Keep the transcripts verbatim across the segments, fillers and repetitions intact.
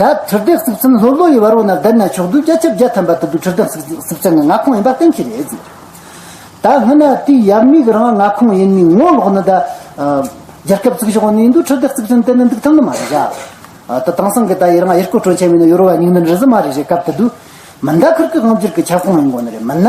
ད་ཁྲི་ལྡེ་གཙུག་བཙན་ལྷོ་ལྷོ་ཡི་བར་བོ་ན་བསྡད་ན་ཆོག་དུས་བརྒྱ་ཆ་བརྒྱ་ཐམ་པ་དུ་དུ་ཁྲི་ལྡེ་གཙུག་བཙན་གྱི་མངའ་ཁོངས་ཡིན་པ་གཏན་འཁེལ་རེད་ཟེར། ད་སྔོན་ན་དེའི་ཡབ་མེས་ཀྱི་རང་མངའ་ཁོངས་ཡིན་ནི་ངོ་ལོག་ནི་ད་རྒྱལ་ཁབ་བཙུགས་བཞག་ནི་ཡིན་དུས་ཁྲི་ལྡེ་གཙུག་བཙན་དེ་ནི་འདུག་ཐུབ་ནི་མ་རེད་ཡ། ད་དེང་སང་གི་ད་ཡི་རང་ཡུལ་སྐོར་སྤྲོ་འཆམ་ཡིན་ནི་ཡོ་རོ་བ་ཉིག་ནི་རི་ཟི་མ་རེད་རེད། སྐབས་དེ་དུས་མི་འདའ་ཁུར་གི་དབང་སྒྱུར་གི་ཁྱབ་ཁོངས་ཡིན་དགོ་ནི་རེད། མིན་ན་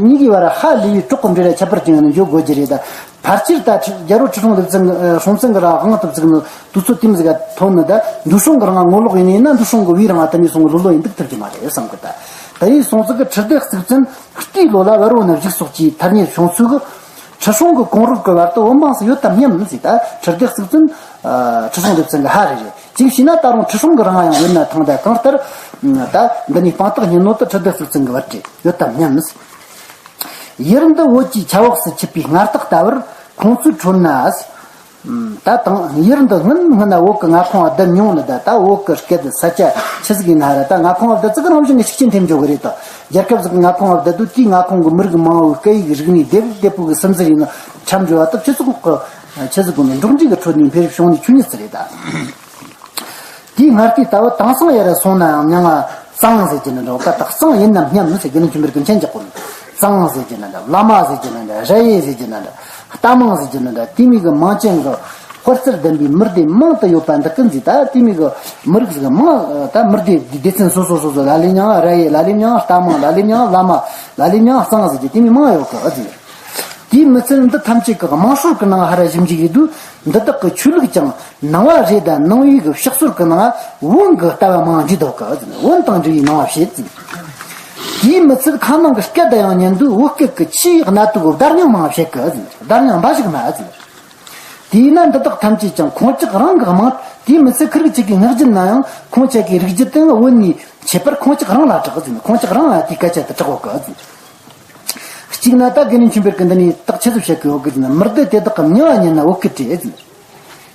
གཉིས་ཀྱི་བར་ཧ་ལས་པའི་གྲོགས་གི་འབྲེལ་བ་ཁྱད་པར་ཅན་ཡོད་ནི་འཇོག་དགོས་ཀྱི་རེད་ད། ཕལ་ཆེར་ད་རྒྱལ་པོ་ཁྲི་སྲོང་ལྡེ་བཙན་གྱི་སྲོང་བཙན་གྱི་རང་དབང་དུ་བཙུགས་ནི་དུས་ཚོད་དེ་མི་ཟིག་ག་ཐོན་ནི་ད་འདུ་སྲོང་གི་རང་ངོ་ལོག་ཡིན་ནི་ཡིན་ན་འདུ་སྲོང་གི་བུའི་རང་ང་དེ་མི་སོང་གི་ལོ་ལོ་ཡིན་འདུག་ཐུབ་ཀྱི་མ་རེད་བསམ་གི་ད། ད་ཡིན་སོང་ཙི་གི་ཁྲི་ལྡེ་གཙུག་བཙན་ལྟའི་ལོ་ལ་བར་བོ་ནི་བཞུགས་སོགས་ཀྱི་ཐ་སྙད་བྱུང་ཚུལ་གི་ཁྲི་སྲོང་གི་གོང་རོལ་གི་བར་དུ་བོད་འབངས་སུ་ཡོད་དམ་སྙམ་ཟིག་ད་ཁྲི་ལྡེ་གཙུག་བཙན་ཁྲི་སྲོང་ལྡེ་བཙན་གི་ཧ་རེ་རེད། ཅིག་བྱས་ན་ད་རུང་ཁྲི་སྲོང་གི་རང་ཡང་ཡོད་ན་ཐང་ད་གང་ལྟར་ད་འདི་ནས་དཔང་རྟགས་རྙེད་ནོ་ད་ཁྲི་ལྡེ་གཙུག་བཙན་གི་བར་དེ་ཡོད་དམ་སྙམ། ཡུལ་འདི་བོད་ཀྱི་ཆབ་འོག་སུ་ཆུད་པའི་སྔ་རྟགས་ལྟ་བུར་ཁོང་ཚོའི་ཁྲོད་ན། ད་དང་ཡུལ་འདི་སྔོན་སྔོན་ན་བོད་ཀྱི་མངའ་ཁོངས་བསྡད་མྱོང་ནི་ད་ད་བོད་ཀྱི་སྐད་ས་ཆ་ཆི་ཟིག་ཡིན་ན་ར་ད་མངའ་ཁོངས་བསྡད་ཙི་གི་རང་བཞིན་གྱི་ཤུགས་རྐྱེན་ཐེབས་འཇོག་གི་རེད་ད། རྒྱལ་ཁབ་ཟིག་གི་མངའ་ཁོངས་བསྡད་དུས་དེའི་མངའ་ཁོངས་ཀྱི་མི་རིགས་མང་བོའི་སྐད་ཡིག་རིག་གནས་སྡེ་དཔོན་སྡེ་ཕྲུག་གི་སིམ་འཛུལ་ཡིན་ན་འཁྲབ་འཇོག་བ་ད་ཆི་ཟིག་གི་ཆི་ཟིག་གི་འགྲོགས་འདྲིས་ཀྱི་ཁྲོད་ནས་འཕེལ་རིམ་བྱུང་ནས་ཆོས་ཉིད་ཟིག་རེད་ད། དེའི་སྔ་ལྟས་ལྟ་བུ་དེང་སང་ཡར་སོང་ནའང་མྱང་ང་གཙང་ཟེར་གྱི་ནི་འདྲ་བོ་ད་གཙང་ཡིན་ནམ་སྙམ་ཟེར་དགེ་འདུན་ཆོས་འཕེལ་གྱི་མཁྱེན་ཅག་གོ་ནི་གཙང་ཟེར་གྱི་ནི་འདྲ་བླ་མ་ཟེར་གྱི་ནི་འདྲ་ར་ཡེ་ཟེར་གྱི་ནི་འདྲ་རྟ་མང་ཟེར་གྱི་ནི་འདྲ་དེ་མིན་གྱི་མིང་ཅན་གྱི་དཔལ་རྩལ་ལྡན་པའི་མི་སྡེ་མང་དུ་ཡོད་པ་འདི་ཀུན་ཟེར་ད་དེ་མིན་གྱི་མི་རིགས་ཟིག་མང་ད་མི་སྡེ་སྡེ་ཚན་སོ་སོ་སོ་སོ་ལ་ལས་མྱང་ར་ཡེ་ལ་ལས་མྱང་རྟ་མང་ལ་ལས་མྱང་བླ་མ་ལ་ལས་མྱང་གཙང་ཟེར་གྱི་དེ་མིན་མང་ཡོད་གི་ཨ་ཟེར། དེའི་མི་ཚད་འདི་ཐམས་ཅད་ཀྱི་དམངས་སྲོལ་གྱི་ནང་ཧ་ར་ཞིབ་འཇུག་ཡིན་དུས་འདི་དག་གི་ཆོས་ལུགས་ཀྱང་ནང་བ་རེ་དང་ནང་བའི་གི་ཕྱག་སྲོལ་གྱི་ནང་བོན་གྱི་ལྟ་བ་མང་འདྲིས་འདུག་གི་བོན་དང་འབྲེལ་བའི་ནང་བ་བཤད་ཅིང་། དེའི་མི་ཚད་ཁ་ནང་གི་སྐད་དང་ཡང་ཉན་དུས་བོད་སྐད་ཀྱི་ཆེས་གནད་དུ་བརྡ་རྙིང་མང་བ་བཤད་གི་བརྡ་རྙིང་འབའ་ཞིག་མ་ཟིན། དེས་ན་འདི་དག་ཐམས་ཅད་ཀྱང་ཁོང་ཅག་རང་གི་དམངས་དེའི་མི་ཚད་ཁིར་གི་ཅིག་གི་ངག་རྒྱུན་ན་ཡང་ཁོང་ཅག་གི་རིགས་རྒྱུད་དེ་བོན་ནས་ཁྱད་པར་ཁོང་ཅག་རང་ལ་གྲགས་ཟིན། ཁོང་ཅག་རང་ལ་དེའི་སྐད་ཆ་དེ་གྲགས་འོག་གི་ཟིན། གཅིག་ན་ད་དགེ་འདུན་ཆོས་འཕེལ་གྱིས་འདི་ནས་རྟགས་ཆི་ཟིག་བཤད་གི་ཡོད་གི་ཟེར་ན། མི་སྡེ་དེ་དག་གི་མྱིང་ང་ཉན་ན་བོད་སྐད་རེད་ཟེར།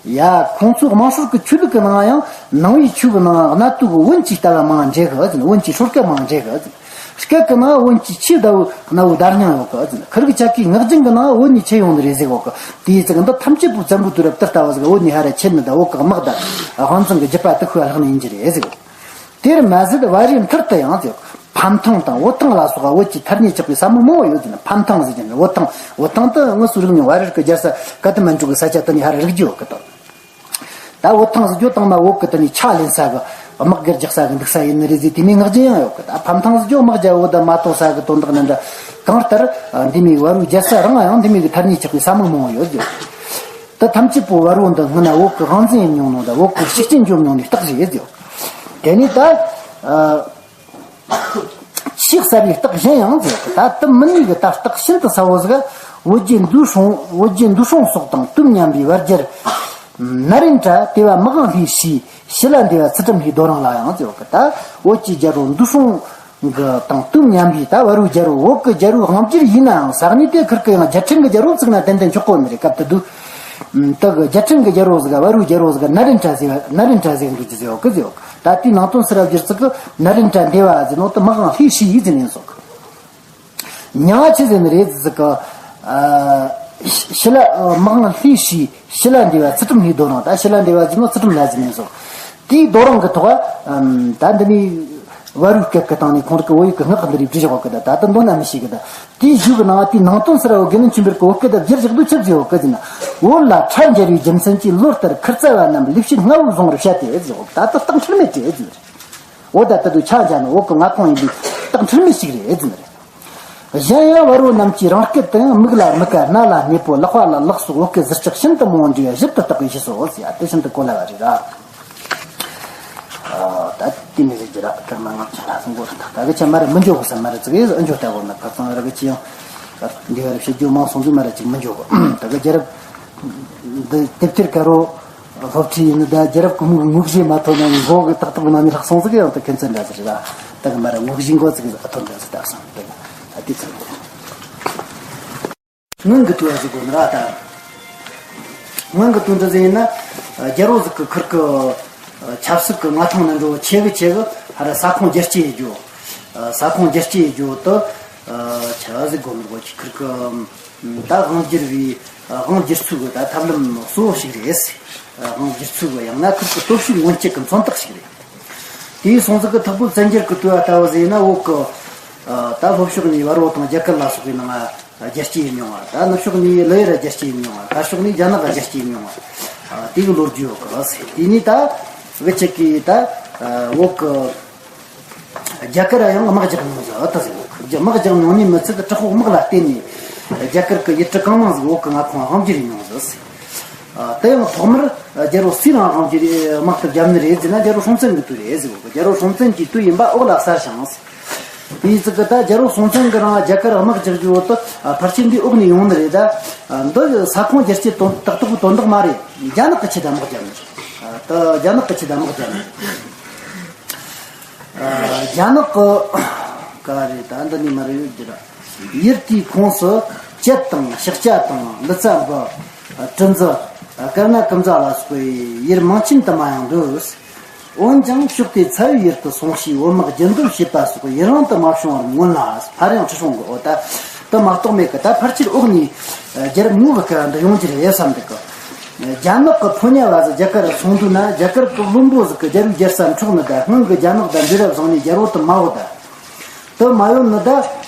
ཡ། ཁོང་ཚོའི་དམངས་སྲོལ་གྱི་ཆོས་ལུགས་ཀྱི་ནང་ཡང་ནང་བའི་ཆོས་ཀྱི་ནང་གནད་དུ་གི་བོན་གྱི་ལྟ་བ་མང་འདྲེས་གི་ཟེར། བོན་གྱི་སྲོལ་སྐད་མང་འདྲེས་གི་ཟེར། སྐད་ཀྱི་ནང་བོན་གྱི་ཆེས་ཟླ་བོའི་གནའ་བོའི་བརྡ་རྙིང་ཡོད་གི་ཟེར། ཁིར་གི་ཅག་གིས་ངག་རྒྱུན་གྱི་ནང་བོན་ནས་ཆད་ཡོང་ནི་རེད་ཟེར་གོ་གི། དེའི་ཚིག་འདི་ཐམས་ཅད་པོ་བཙན་པོའི་དུས་རབས་དེ་ལྟ་བ་ཟིག་བོན་ནས་ཧ་ར་ཆད་ནི་ད་བོད་ཀྱི་དམག་དང་དབང་བཙན་གྱི་རྒྱུད་པ་དེ་ཁོའི་ལྷག་ནི་ཡིན་གྱི་རེད་ཟེར་གོ། དེར་མ་ཟད་བལ་རིའི་མཐིལ་དུ་ཡང་ཟེར། ཕམ་ཐང་དང་བོ་ཐང་ལ་སོགས་པ་བོད་ཀྱི་ཐ་སྙད་ཆགས་པའི་ས་མིང་མང་བོ་ཡོད་ཟེར་ན། ཕམ་ཐང་ཟེར་གྱི་ནི་བོ་ཐང་། བོ་ཐང་དུ་དངོས་སུ་རིག་མྱོང་བ་རེ་རེ་གི་རྒྱལ་ས་ག་དུ་མན་འགྲོ་གི་ས་ཆ་དུ་ནི་ཧ་ར་རིག་རྒྱུ་ཡོད་གི་དང་། ད་བོ་ཐང་ཟེར་རྒྱུ་དང་མ་བོད་གི་དུ་ནི་ཕྱག་ལེན་ས་གི་དམག་སྒར་རྒྱག་ས་གི་འདུག་ས་ཡིན་ནི་རེད་ཟེར་དེ་མིན་ངག་རྒྱུན་ཡང་ཡོད་གི། ད་ཕམ་ཐང་ཟེར་རྒྱུ་དམག་རྒྱལ་བོ་དང་མ་གཏོགས་ས་གི་དོན་དག་ནི་འདྲ། གང་ལྟར་འདི་མིའི་བལ་བོའི་རྒྱལ་ས་རང་ཡང་འདི་མིའི་གི་ཐ་སྙད་ཆགས་པའི་ས་མིང་མང་བོ་ཡོད་ཟེར། ད་ཐམས་ཅད་པོ་བལ་བོ་འདི་སྔོན་ན་བོད་གི་དབང་འཛིན་ཡིན་མྱོང་ནོ་ད་བོད་གི་ཤུགས་རྐྱེན་འཇོམས་མྱོང་ནི་རྟགས་རེད་ཟེར། དེ་ནས་ད། ཆེས་གསལ་བའི་རྟགས་གཞན་ཡང་མཛད། ད་དུ་མིན་ནི་གི་ད་རྟགས་ཤིན་ཏུ་གསལ་བོ་ཟིག་བོད་རྒྱལ་འདུ་སྲོང་། བོད་རྒྱལ་འདུ་སྲོང་སོགས་དང་དུས་མཉམ་པའི་བར་རྒྱལ་ནཱ་རེན་དྲ་དེ་བ་དམག་དབང་ལྷའི་ཞེས་ཞི་ལ་འདི་བ་ཚུལ་ཁྲིམས་ལྷའི་རྡོ་རིང་ལ་ཡང་མཛད་གི། ད་བོད་ཀྱི་རྒྱལ་པོ་འདུ་སྲོང་གི་དང་དུས་མཉམ་པའི་ད་བལ་བོའི་རྒྱལ་པོ། བོད་ཀྱི་རྒྱལ་པོའི་དབང་བསྒྱུར་ཡིན་ནའང་ས་གནས་དེ་ཁིར་གི་ཡང་རྒྱལ་ཕྲན་གྱི་རྒྱལ་པོ་བཙུགས་ན་ཏན་ཏན་ཆོག་གོ་ནི་རེད། སྐབས་དེ་དུས་དེ་གི་རྒྱལ་ཕྲན་གྱི་རྒྱལ་པོ་ཟིག་བལ་བོའི་རྒྱལ་པོ་ཟིག་ནཱ་རེན་དྲ་ཟེར་བ། ནཱ་རེན་དྲ་ཟེར་གི་ཟེར་གི་ཟེར་གི། ད་དེའི་ནང་དོན་ཟེར་བ་བསྒྱུར་ཚིག་གི་ནཱ་རེན་དྲ་འདི་བ་ཟེར་ནོ་དུ་དམག་དབང་ལྷའི་ཞེས་ཡིག་ཟེར་ནས་སོགས། མྱང་ཆི་ཟེར་ནི་རེད་ཟེར་གི། ཨ། ཞི་ལ་དམག་དབང་ལྷའི་ཞེས་ཞི་ལ་འདི་བ་ཚུལ་ཁྲིམས་ལྷའི་རྡོ་རིང་། ད་ཞི་ལ་འདི་བ་ཟེར་ནོ་ཚུལ་ཁྲིམས་ལྷ་ཟེར་ནས་སོགས། དེའི་རྡོ་རིང་གི་ཐོག་ཨམ། ད་འདི་ནི་བལ་བོའི་སྐད་ཀྱི་སྟེང་ནས་ཁོང་རང་གི་བོད་ཡིག་གི་སྔགས་འདི་རིགས་བྲིས་བཞག་གི། ད་ད་དུང་འདོན་ན་མི་ཤེས་གི། ད་དེའི་གཞུག་གི་ནང་དེའི་ནང་དོན་ཟེར་བ་དགེ་འདུན་ཆོས་འཕེལ་གྱིས་བོད་སྐད་དུ་བསྒྱུར་བཞག་དུས་ཆི་ཟེར་ཡོད་གི་ཟེར་ན། བོད་ལ་ཁྲ་འབྱར་བའི་རྒྱུ་མཚན་གྱིས་ལོ་ལྟར་ཁུར་རྩ་བ་རྣམས་ལེགས་བཤད་ལྔ་བོའི་གཟུངས་རབ་བཤད་དེ་ཟེར་ཡོད། ད་ལྟ་རྟགས་འཁྲུལ་མེད་རེད་ཟེར། འོ་ད་ལྟ་དུ་ཆ་མཇལ་ནི་བོད་ཀྱི་མངའ་ཁོངས་ཡིན་པའི་རྟགས་འཁྲུལ་མེད་ཞིག་རེད་ཟེར་ནི་རེད། གཞན་ཡང་བལ་བོ་རྣམས་ཀྱིས་རང་སྐད་དུ་ཡང་མིག་ལ་མིག་ག། རྣ་ལ་སྣ་པོ། ལག་པ་ལ་ལག་སོགས་བོད་སྐད་ཟུར་ཆག་ཤིན་ཏུ་མང་བོ་འདྲེས་པ་ཞིབ་ཏུ་བརྟག་པའི་རྗེས་སུ་འོ་ཟེར་ཡ་དེ་ཤིན་ཏུ་གོ་སླ་བ་རེད་ར། ཨ། ད་དེ་མི་རེད་ཀྱི་ར་སྐར་མ་ལྔ་བཅུ་ལྷག་ཙམ་འགོར་ཐག་ད་གི་ཆ་མ་རེད། མི་འཇོག་གོ་ས་མ་རེད་ཙི་གེ་ཨ་འཇོག་ལྟ་བོ་ན་ཁ་ཚང་ར་གི་ཅི་ཡང་འདི་བར་བཤད་རྒྱུ་མང་སོང་དུས་མ་རེད་ཅིག་མི་འཇོག་གོ། ད་གི་རྒྱལ་རབས་འདི་དེབ་ཐེར་དཀར་པོ། སློབ་ཁྲིད་ཡིན་ནི་ད་རྒྱལ་རབས་ཀྱི་མིག་ངོ་བཞེས་མ་ཐུབ་ན་མགོ་གི་ཏག་ཏག་ནང་ནས་ལྷག་སོང་ཟིག་ཡང་ད་ཁྱོད་ཚོ་འདྲ་ཟིག་རེད་ད། ད་གི་མ་ར་ངོ་བཞེས་མགོ་ཚིག་གི་ཨ་ཐོར་འདྲ་ཟིག་ད་སོང་ད་གི་ད་དེ་ཚོ་སྔོན་གི་དུས་ཟིག་གོ་ནི་ར་ད། སྔོན་གི་དུས་འདྲ་ཟིག་ཡིན་ན་རྒྱལ་པོ་ཟིག་གི་ཁུར་གི་ཆབ་སྲིད་གི་མངའ་ཐང་ནི་འགྲོ་ཆེ་གི་ཆེ་གི་ཧ་ར་ས་ཁོངས་རྒྱ་སྐྱེད་རྒྱུ། ས་ཁོངས་རྒྱ་སྐྱེད་རྒྱུ་དུ་ཆ་ཟིག་གོ་ནི་གོ་ཆི་ཁུར་གི། ད་དབང་བསྒྱུར་བའི་དབང་བསྒྱུར་ཚུལ་གྱི་ད་ཐབས་ལམ་གཙོ་བོ་ཞིག་རེད། དབང་བསྒྱུར་ཚུལ་གྱི་ཡང་ན་ཁུར་གྱི་སྟོབས་ཤུགས་མངོན་སྤྱོད་ཀྱི་མཚོན་རྟགས་ཤིག་རེད། དེའི་སོང་ཙིག་གི་ཐག་པོ་བཙན་རྒྱལ་གི་དུས་བ་ལྟ་བུ་ཟེར་ན། འོག་གི་ད་ལྷོ་ཕྱོགས་ནས་བལ་པོ་དང་རྒྱ་གར་ལ་སོགས་པའི་ནང་རྒྱལ་སྤྱི་ཡིན་མྱོང་བ། ད་ནུབ་ཕྱོགས་ནས་ལི་ཡར་རྒྱལ་སྤྱི་ཡིན་མྱོང་བ། བར་ཕྱོགས་ནས་རྒྱ་ནག་རྒྱལ་སྤྱི་ཡིན་མྱོང་བ། དེ་གི་ལོ་རྒྱུས་ཡོད་གི། དེ་ནས་ད་བི་ཆེ་གི་ད་འོག་གི་རྒྱ་གར་ཡང་དམག་རྒྱག་མྱོང་ཟིག་ཨ་ད་ཟེར། དམག་རྒྱག་མྱོང་ནི་མི་ཚད་དྲག་པོ་དམག་ལ་བརྟེན་ནས་རྒྱ་གར་གྱི་ཡུལ་གྲུ་གང་མང་ཟིག་འོག་གི་མངའ་ཁོངས་དབང་བསྒྱུར་ཡིན་མྱོང་ཟིག་ཨ་དེ་ཡང་ཐོག་མར་རྒྱལ་པོ་སུའི་རིང་དབང་བསྒྱུར་དམག་དེ་བརྒྱབ་ནི་རེད་ཟེར་ན། རྒྱལ་པོ་སྲོང་བཙན་གྱི་དུས་རེད་ཟེར་གོ་གི། རྒྱལ་པོ་སྲོང་བཙན་གྱི་དུས་ཡིན་པ་འོག་ལ་གསལ་ཞིང་། དེའི་ཚིག་གི་ད་རྒྱལ་པོ་སྲོང་བཙན་གྱི་རིང་རྒྱ་གར་དམག་རྒྱག་རྒྱུ་བོ་དེ་ཕལ་ཆེར་འདི་འོག་ནས་ཡོང་ནི་རེད། ད་འདི་ས་ཁོངས་རྒྱལ་སྤྱི་དོན་ཏག་ཏག་པོ་དོན་དག་མ་རེད། རྒྱ་ནག་གི་ཆེད་དུ་དམག་རྒྱབ་ནི་རེད། ད་རྒྱ་ནག་གི་ཆེད་དུ་དམག་རྒྱབ་ནི་རེད། རྒྱ་ནག་གི་ག་རེ་ད་འདི་ནས་མར་ཡོད་རྒྱུ་ར། ཡུལ་དེའི་ཁོངས་སུ་གྱད་དང་ཤཱཀྱ་དང་ལི་ཙཱ་བ། དྲི་འཛི། ཀར་ན་ཀུམ་ཛ་ལ་སོགས་པའི་ཡུལ་མང་ཆེན་དུ་མ་ཡང་འདུས། འོན་ཀྱང་ཕྱོགས་དེའི་ཚ་བའི་ཡུལ་དུ་སོང་ཞེས་བོད་དམག་རྒྱུན་སྡོད་བྱེད་པ་སོགས་ཡུན་རིང་དུ་མ་བྱུང་བར་མངོན་ལ། སླར་ཡང་ཁྲི་སྲོང་གི་འོ་ད་དུ་མ་གཏོགས་མེད་ཀི། ད་ཕལ་ཆེར་འོག་ནས་རྒྱལ་རབས་ངོ་བོ་ཀ་འདི་ཡོང་རྒྱུ་རེད་བསམ་འདུག་གི། རྒྱ་ནག་གི་ཕོ་ཉ་བ་ཟིག་རྒྱ་གར་སོང་དུས་ན། རྒྱ་གར་གི་བློན་པོ་ཟིག་གི་རྒྱལ་པོའི་རྒྱལ་ས་འཕྲོག་ནི་དང་། སྔོན་གྱི་རྒྱ་ནག་དང་འབྲེལ་བ་བཟང་ནས་རྒྱལ་པོ་དུ་མ་བོ་དང་དུ་མ་ཡོད་ནི་དང་།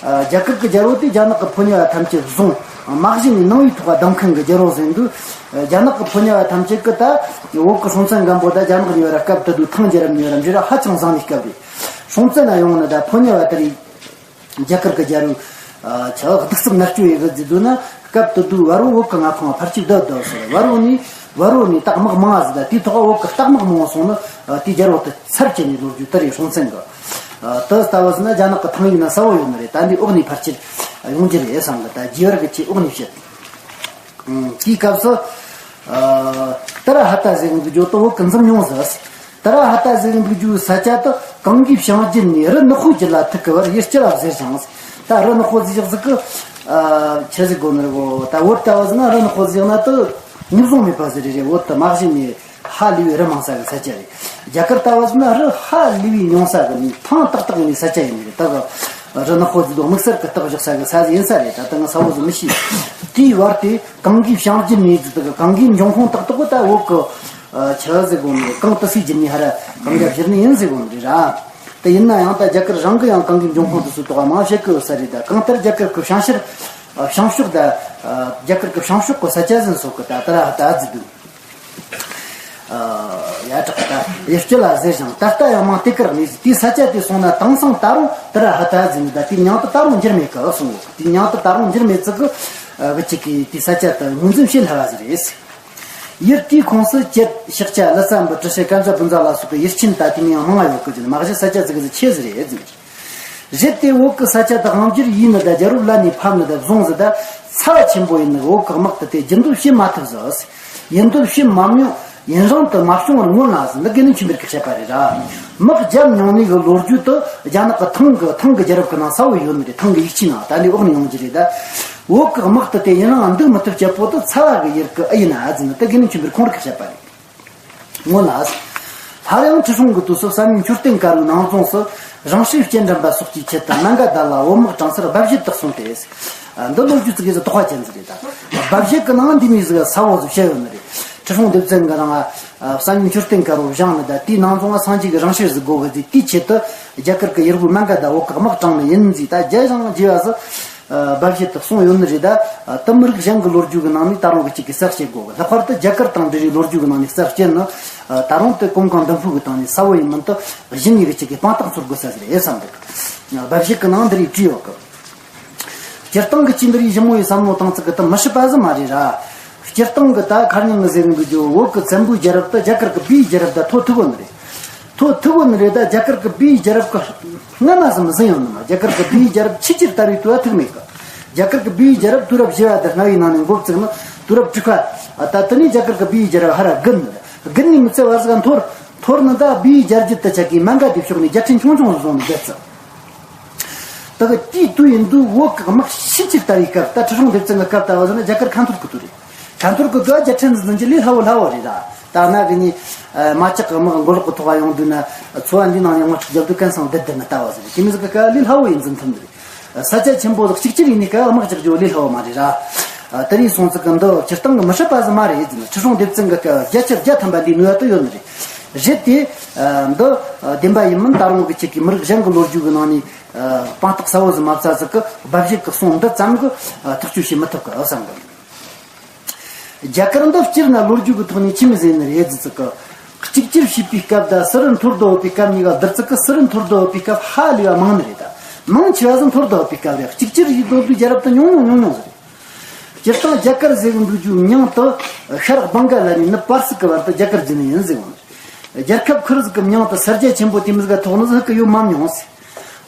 རྒྱ་གར་གི་རྒྱལ་པོ་དེ་རྒྱ་ནག་གི་ཕོ་ཉ་བ་ཐམས་ཅད་བཟུང་། དམག་གཞི་ནས་ནང་བའི་ཐོག་བསྡམ་མཁན་གི་རྒྱལ་པོ་ཟིག་འདུག་རྒྱ་ནག་གི་ཕོ་ཉ་བ་ཐམས་ཅད་གི་ད་བོད་གི་སྲོང་བཙན་སྒམ་པོ་དང་རྒྱ་ནག་གཉིས་བར་སྐབས་དེ་དུས་ཐང་རྒྱལ་རབས་གཉིས་བར་འབྲེལ་བ་ཧ་ཅང་བཟང་ནི་སྐབས་རེད། སྲོང་བཙན་ན་ཡོང་ནི་དང་ཕོ་ཉ་བ་དེ་རེད། རྒྱ་གར་གི་རྒྱལ་པོ་ཆ་གདུག་རྩུབ་མནར་གཅོད་ཡེ་གི་ཟེར་དུས་ན། སྐབས་དེ་དུས་བལ་པོ་བོད་གི་མངའ་ཁོངས་ཕལ་ཆེར་བསྡད་བསྡད་ཟེར། བལ་པོ་ནས་བལ་པོ་ནས་རྟ་དམག་མང་ང་ཟིག་དང་། དེའི་ཐོག་བོད་གི་རྟ་དམག་མང་བ་སོང་ནི་དེའི་རྒྱལ་པོ་དེ་ཚར་བཅད་ནས་ལོ་རྒྱུས་དེ་རེད། སྲོང་བཙན་གི་དུ་ལྟ་བུ་ཟིག་ན་རྒྱ་ནག་གི་ཐང་ཡིག་ན་གསལ་བོ་ཡོད་ནི་རེད། ད་འདི་འོག་ནས་ཕལ་ཆེར་ཡོང་རྒྱུ་རེད་བསམ་གི། ད་རྒྱས་པར་གི་ཆེད་འོག་ནས་བཤད། དེའི་སྐབས་སུ། ཨ། ཏཱ་ར་ཧ་ཏ་ཟེར་གི་འདུག་རྒྱུ་དེ་བོད་གི་འཛིན་མྱོང་ཟིག་ཏཱ་ར་ཧ་ཏ་ཟེར་གི་འདུག་རྒྱུའི་ས་ཆ་དེ་གངྒཱའི་བྱང་རྒྱུད་ནས་རི་ནག་པོའི་རྒྱུད་ལ་ཐུག་གི་བར་ཡུལ་སྐྱ་ལ་ཟེར་ཞིང་། ད་རི་ནག་པོ་ཟེར་ཞིག་ཟིག་གི། ཨ། ཆི་ཟིག་གོ་ནི་རེད་གོ། ད་བོད་ལྟ་བུ་ཟིག་ན་རི་ནག་པོ་ཟེར་ཞིག་ན་དེ་ངོས་བཟུང་མེད་པ་ཟིག་རེད། རེད། བོད་དེ་མ་གཞི་ནས་ཧ་ལས་པའི་རི་མང་ས་གི་ས་ཆ་རེད། རྒྱ་གར་ལྟ་བུ་ཟིག་ན་རི་ཧ་ལས་པའི་ཉུང་ས་གི་ནས་ཐང་ཏག་ཏག་ཡིན་ནི་ས་ཆ་ཡིན་ནི་རེད། ད་གི་རི་ནག་པོ་ཟེར་དུས་དམིགས་བསལ་གི་རྟགས་བཞག་ས་གི་ས་ཟིག་ཡིན་ས་རེད། ད་ལྟ་ང་གསལ་བོ་ཟིག་མི་ཤེས། དེའི་བར་དེ་གངྒཱའི་བྱང་རྒྱུད་ནས་ཟེར་དུས་གི་གངྒཱའི་འབྱུང་ཁུངས་ཏག་ཏག་གི་ད་བོད་གི། ཨ། ཆི་ཟེར་གོ་ནི་རེད། གངས་ཏི་སེའི་རྒྱུད་ནས་ཧ་ར་གངྒཱ་བཞུར་ནི་ཡིན་ཟེར་གོ་ནི་རེད་ར། དེ་ཡིན་ན་ཡང་ད་རྒྱ་གར་རང་གི་ཡང་གངྒཱའི་འབྱུང་ཁུངས་དེ་ཚོའི་ཐོག་མང་བཤད་གི་ཡོད་ས་རེད། ད་གང་ལྟར་རྒྱ་གར་གི་བྱང་ཤར། ཨ། བྱང་ཕྱོགས་ད། ཨ། རྒྱ་གར་གི་བྱང་ཕྱོགས་གི་ས་ཆ་ཟིག་སོགས་གི་ད་ཏཱ་ར་ཧ་ཏ་ཟེར་དུས། ཨ། ཡ་དྲག་ད་ཡུལ་སྐྱ་ལ་ཟེར་ཞིང་། ད་ལྟ་ཡང་མིང་དེ་གར་གནས་ཟིག་དེའི་ས་ཆ་དེ་སོང་ན་དེང་སང་ད་རུང་ཏཱ་ར་ཧ་ཏ་ཟེར་ནི་ད་དེའི་མིང་དེ་ད་རུང་འགྱུར་མེད་གི་གསུངས་གོ། དེའི་མིང་དེ་ད་རུང་འགྱུར་མེད་ཟིག་གི། ཨ། བུ་གཅིག་གིས་དེའི་ས་ཆ་དེ་ངོས་འཛིན་བྱེད་སླ་བ་ཟིག་རེད། ཡུལ་དེའི་ཁོངས་སུ་གྱད། ཤཱཀྱ། ལི་ཙཱ་བ། ཏྲི་ཤཱི། ཀན་ཛ་བུན་ཛ་ལ་སོགས་པའི་ཡུལ་ཆེན་ད་དེ་མིན་ཡང་མང་ང་ཡོད་གི་ཟེར། མ་གཞི་ས་ཆ་ཟིག་གི་ཆེ་ཟིག་རེད་ཟེར། རེད་དེ་བོད་གི་ས་ཆ་དེ་དབང་བསྒྱུར་ཡས་ནི་དང་རྒྱལ་པོ་ལ་ནས་ཕབ་ནི་དང་བཟུང་ཟིག་ད་ཚ་བ་ཆེན་པོ་ཡིན་ནི། བོད་གི་དམག་དེ་དེ་རྒྱུན་སྡོད་བྱེད་མ་ཐུབ་ཟིག་ཡིན་སྡོད་བྱེད་མ་མྱོང་། ཡུན་རིང་དུ་མ་བྱུང་བར་མངོན་ལ་ཟེར། འདི་དགེ་འདུན་ཆོས་འཕེལ་གྱིས་བཤད་པ་རེད་ར། དམག་རྒྱབ་མྱོང་ནི་གི་ལོ་རྒྱུས་དེ་རྒྱ་ནག་གི་ཐང་གི། ཐང་གི་རྒྱལ་རབས་གི་ནང་གསལ་བོ་ཡོད་ནི་རེད། ཐང་གི་ཡིག་ཆའི་ནང་། ད་འདི་འོག་ནས་ཡོང་རྒྱུ་རེད། ད་བོད་གི་དམག་དེ་དེ་ཡུན་རིང་འདུག་མི་ཐུབ་རྒྱུ་བོ་དེ་ཚ་བ་གི་ཡུལ་གི་ཨེ་ཡིན་ན་ཟེར་ནི་དེ་དགེ་འདུན་ཆོས་འཕེལ་ཁོང་རང་གིས་བཤད་པ་རེད། སྔོན་ལ། སླར་ཡང་ཁྲི་སྲོང་གི་དུས་སུ་བསམ་ཡས་མཆོད་རྟེན་དཀར་པོའི་ནང་རྫོང་སུ་རང་སྲས་སྤྱན་འདྲེན་པ་སོགས་ཀྱི་ཆེད་དུ་ནང་ག་ཟླ་ལ་བོད་དམག་དྲངས་སར་སྦ་བཞེད་དུ་སོང་སྟེ། ཨ། འདི་ལོ་རྒྱུས་ཙི་གེ་ཟིག་དོགས་པ་ཅན་ཟིག་རེད་ད། སྦ་བཞེད་ཀྱི་ནང་འདི་མོ་ཟིག་གསལ་བོ་ཟིག་བཤད་ཡོད་ནི་རེད། ཁྲི་སྲོང་ལྡེ་བཙན་གྱིས་རང་ཨ་བསམ་ཡས་མཆོད་རྟེན་དཀར་པོ་བཞེངས་ནི་དང་། དེའི་ནང་རྫོང་ང་སངས་རྒྱས་ཀྱི་རང་སྲས་ཟིག་དགོས་གི་ཟེར། དེའི་ཆེད་དུ་རྒྱ་གར་གྱི་ཡུལ་པོ་མན་ག་ཟླ་བོད་ཀྱི་དམག་དྲངས་ནི་ཡིན་ཟེར། ད་རྒྱ་ཞང་རྒྱས་པ་ཟིག་ཨ། སྦ་བཞེད་དུ་གསུངས་ཡོད་ནི་རེད། ད་ཨ་དེ་མི་རིགས་གཞན་གྱི་ལོ་རྒྱུས་ཀྱི་ནང་ནས་ད་རུང་གི་གཅིག་གིས་གསལ་བཤད་དགོས་གི། ལྷག་པར་དུ་རྒྱ་གར་དང་འབྲེལ་བའི་ལོ་རྒྱུས་ཀྱི་ནང་ནས་གསལ་བཤད་ནི། ཨ། ད་རུང་དེ་གོམ་གང་མདུན་སྤོས་ཀྱི་སྟེང་ནས་གསལ་བོ་ཡིན་མིན་དེ་གཞི་ནས་གི་གཅིག་གིས་དཔང་རྟགས་འཚོལ་དགོས་ས་ཟིག་རེད་བསམ་འདུག་སྦ་བཞེད་ཀྱི་ནང་འདི་རིགས་བྲིས་ཡོད་གི། སྤྱིར་བཏང་གི་ཅི་འདི་རིགས་ཞིབ་མོ་ཡི་བསམ་བློ་བཏང་ཚིག་གི་དེ་མི་སྲིད་པ་ཟིག་མ་རེད་ར། སྤྱིར་བཏང་གི་ད་ཁ་རྙིང་གི་ཟེར་གི་འདུག་བོད་ཀྱི་བཙན་པོའི་རྒྱལ་རབས་དེ་རྒྱ་གར་གྱི་བིའི་རྒྱལ་རབས་དང་ཐོ་ཐུག་གོ་ནི་རེད། ཐོ་ཐུག་གོ་ནི་རེད། ད་རྒྱ་གར་གྱི་བིའི་རྒྱལ་རབས་ཀྱི་སྔ་མ་ཟིག་མི་ཟིན་ཡོང་ནི་མ། རྒྱ་གར་གྱི་བིའི་རྒྱལ་རབས་ཆི་ཆི་ལྟར་བའི་དུས་ཐུག་མེད་གི། རྒྱ་གར་གྱི་བིའི་རྒྱལ་རབས་དུས་རབས་བཞི་བ་དང་ལྔ་བའི་ནང་ནས་འགོ་བཙུགས་ནི་དུས་རབས་དྲུག་པ། ད་དེ་ནས་རྒྱ་གར་གྱི་བིའི་རྒྱལ་རབས་ཧར་ར་རྒུད་ནི་རེད། རྒུད་ནས་མི་ཚེ་བར་ཟིག་འཐོར། འཐོར་ནི་ད་བིའི་རྒྱལ་རྒྱུད་དུ་ཆགས་ཀྱི་མན་ག་དེ་ཕྱོགས་ནས་རྒྱལ་ཕྲན་ཆུང་ཆུང་བཟུང་ནས་བསྡད་ཚུལ། ད་གི་དེའི་དུས་ཡིན་དུས་བོད་ཀྱི་དམག་ཤུགས་ཆེར་དར་བའི་སྐབས། ད་ཁྲི་སྲོང་ལྡེ་བཙན་གྱི་སྐབས་ལྟ་བུ་ཟིག་ན་རྒྱ་གར་ཁ་འཐོར་གི་དུས་རེད། ཁ་འཐོར་གི་དུས་རྒྱལ་ཕྲན་འཛིན་རྒྱུ་ལས་སླ་བོ་སླ་བོ་རེད་ད། ད་ན་གི་ནི་མ་ཅག་གི་དམག་མགོ་ལོག་གི་ཐོག་ལ་ཡོང་དུས་ན་ཚོ་བ་འདི་ནང་ནས་དམག་འཁྲུག་རྒྱབ་དུས་གན་སང་བསྡད་བསྡད་ན་ལྟ་བུ་ཟིག་རེད། དེ་མི་ཟིག་གི་སྐབས་ལས་སླ་བོ་ཡིན་འཛིན་ཐུབ་འདི་རེད། ས་ཆ་ཆེན་པོ་ཟིག་གཅིག་གྱུར་ཡིན་ནི་སྐབས་དམག་རྒྱག་རྒྱུ་ལས་སླ་བོ་མ་རེད་ར། དེ་རིང་སོང་ཙིག་གི་འདི་སྤྱིར་བཏང་གི་མི་སྲིད་པ་ཟིག་མ་རེད་ཟེར་ན། ཁྲི་སྲོང་ལྡེ་བཙན་གྱི་སྐབས་རྒྱལ་ཁྱབ་བརྒྱ་ཐམ་པ་འདིའི་ནུས་པ་དེ་ཡོད་ནི་རེད། རེད་དེ། ཨ། འདི་ཨ་བདེན་པ་ཡིན་མིན་ད་རུང་གི་ཅིག་གི་མི་རིགས་གཞན་གྱི་ལོ་རྒྱུས་ཀྱི་ནང་ནས་ཨ་དཔང་རྟགས་གསལ་བོ་ཟིག་མ་བཙལ་ཟིག་གི་སྦ་བཞེད་ཀྱི་གསུང་འདི་ཙམ་གྱིས་ཨ་ཐག་གཅོད་བྱེད་མི་ཐུབ་གི་བསམ་གི། རྒྱ་གར་འདི་སྤྱིར་ན་ལོ་རྒྱུས་ཀྱི་ཐོག་ནས་ཆི་མོ་ཟིག་ཡིན་ནི་རེད་ཟེར་ཚེ་གི། གཅིག་གྱུར་བྱས་པའི་སྐབས་དང་སི་རི་མཐོར་འདེགས་ཡོད་པའི་སྐབས་གཉིས་ཀ་བསྡུར་ཚེ་གི་སི་རི་མཐོར་འདེགས་ཡོད་པའི་སྐབས་ཧ་ལས་པ་མང་ནི་རེད་ད། མང་ཆེ་བ་ཟིག་མཐོར་འདེགས་ཡོད་པའི་སྐབས་རེད། གཅིག་གྱུར་བྱས་འདེགས་དུས་རྒྱལ་རབས་དེ་ཉུང་ཉུང་ཉུང་ཉུང་ཟིག་རེད། སྤྱིར་བཏང་རྒྱ་གར་ཟེར་གི་འདུག་རྒྱུ་མིང་དེ་ཤར་བང་ག་ལ་ནས་ནུབ་པར་སིག་གི་བར་དུ་རྒྱ་གར་བརྫིས་ནི་ཡིན་ཟེར་གོ་ནི། རྒྱལ་ཁབ་ཁུར་ཟིག་གི་མིང་དེ་ས་རྒྱ་ཆེན་པོ་དེ་མོ་ཟིག་ག་ཐོགས་ནི་ཟིག་གི་ཡོད་མ་མྱོང་ཟེར།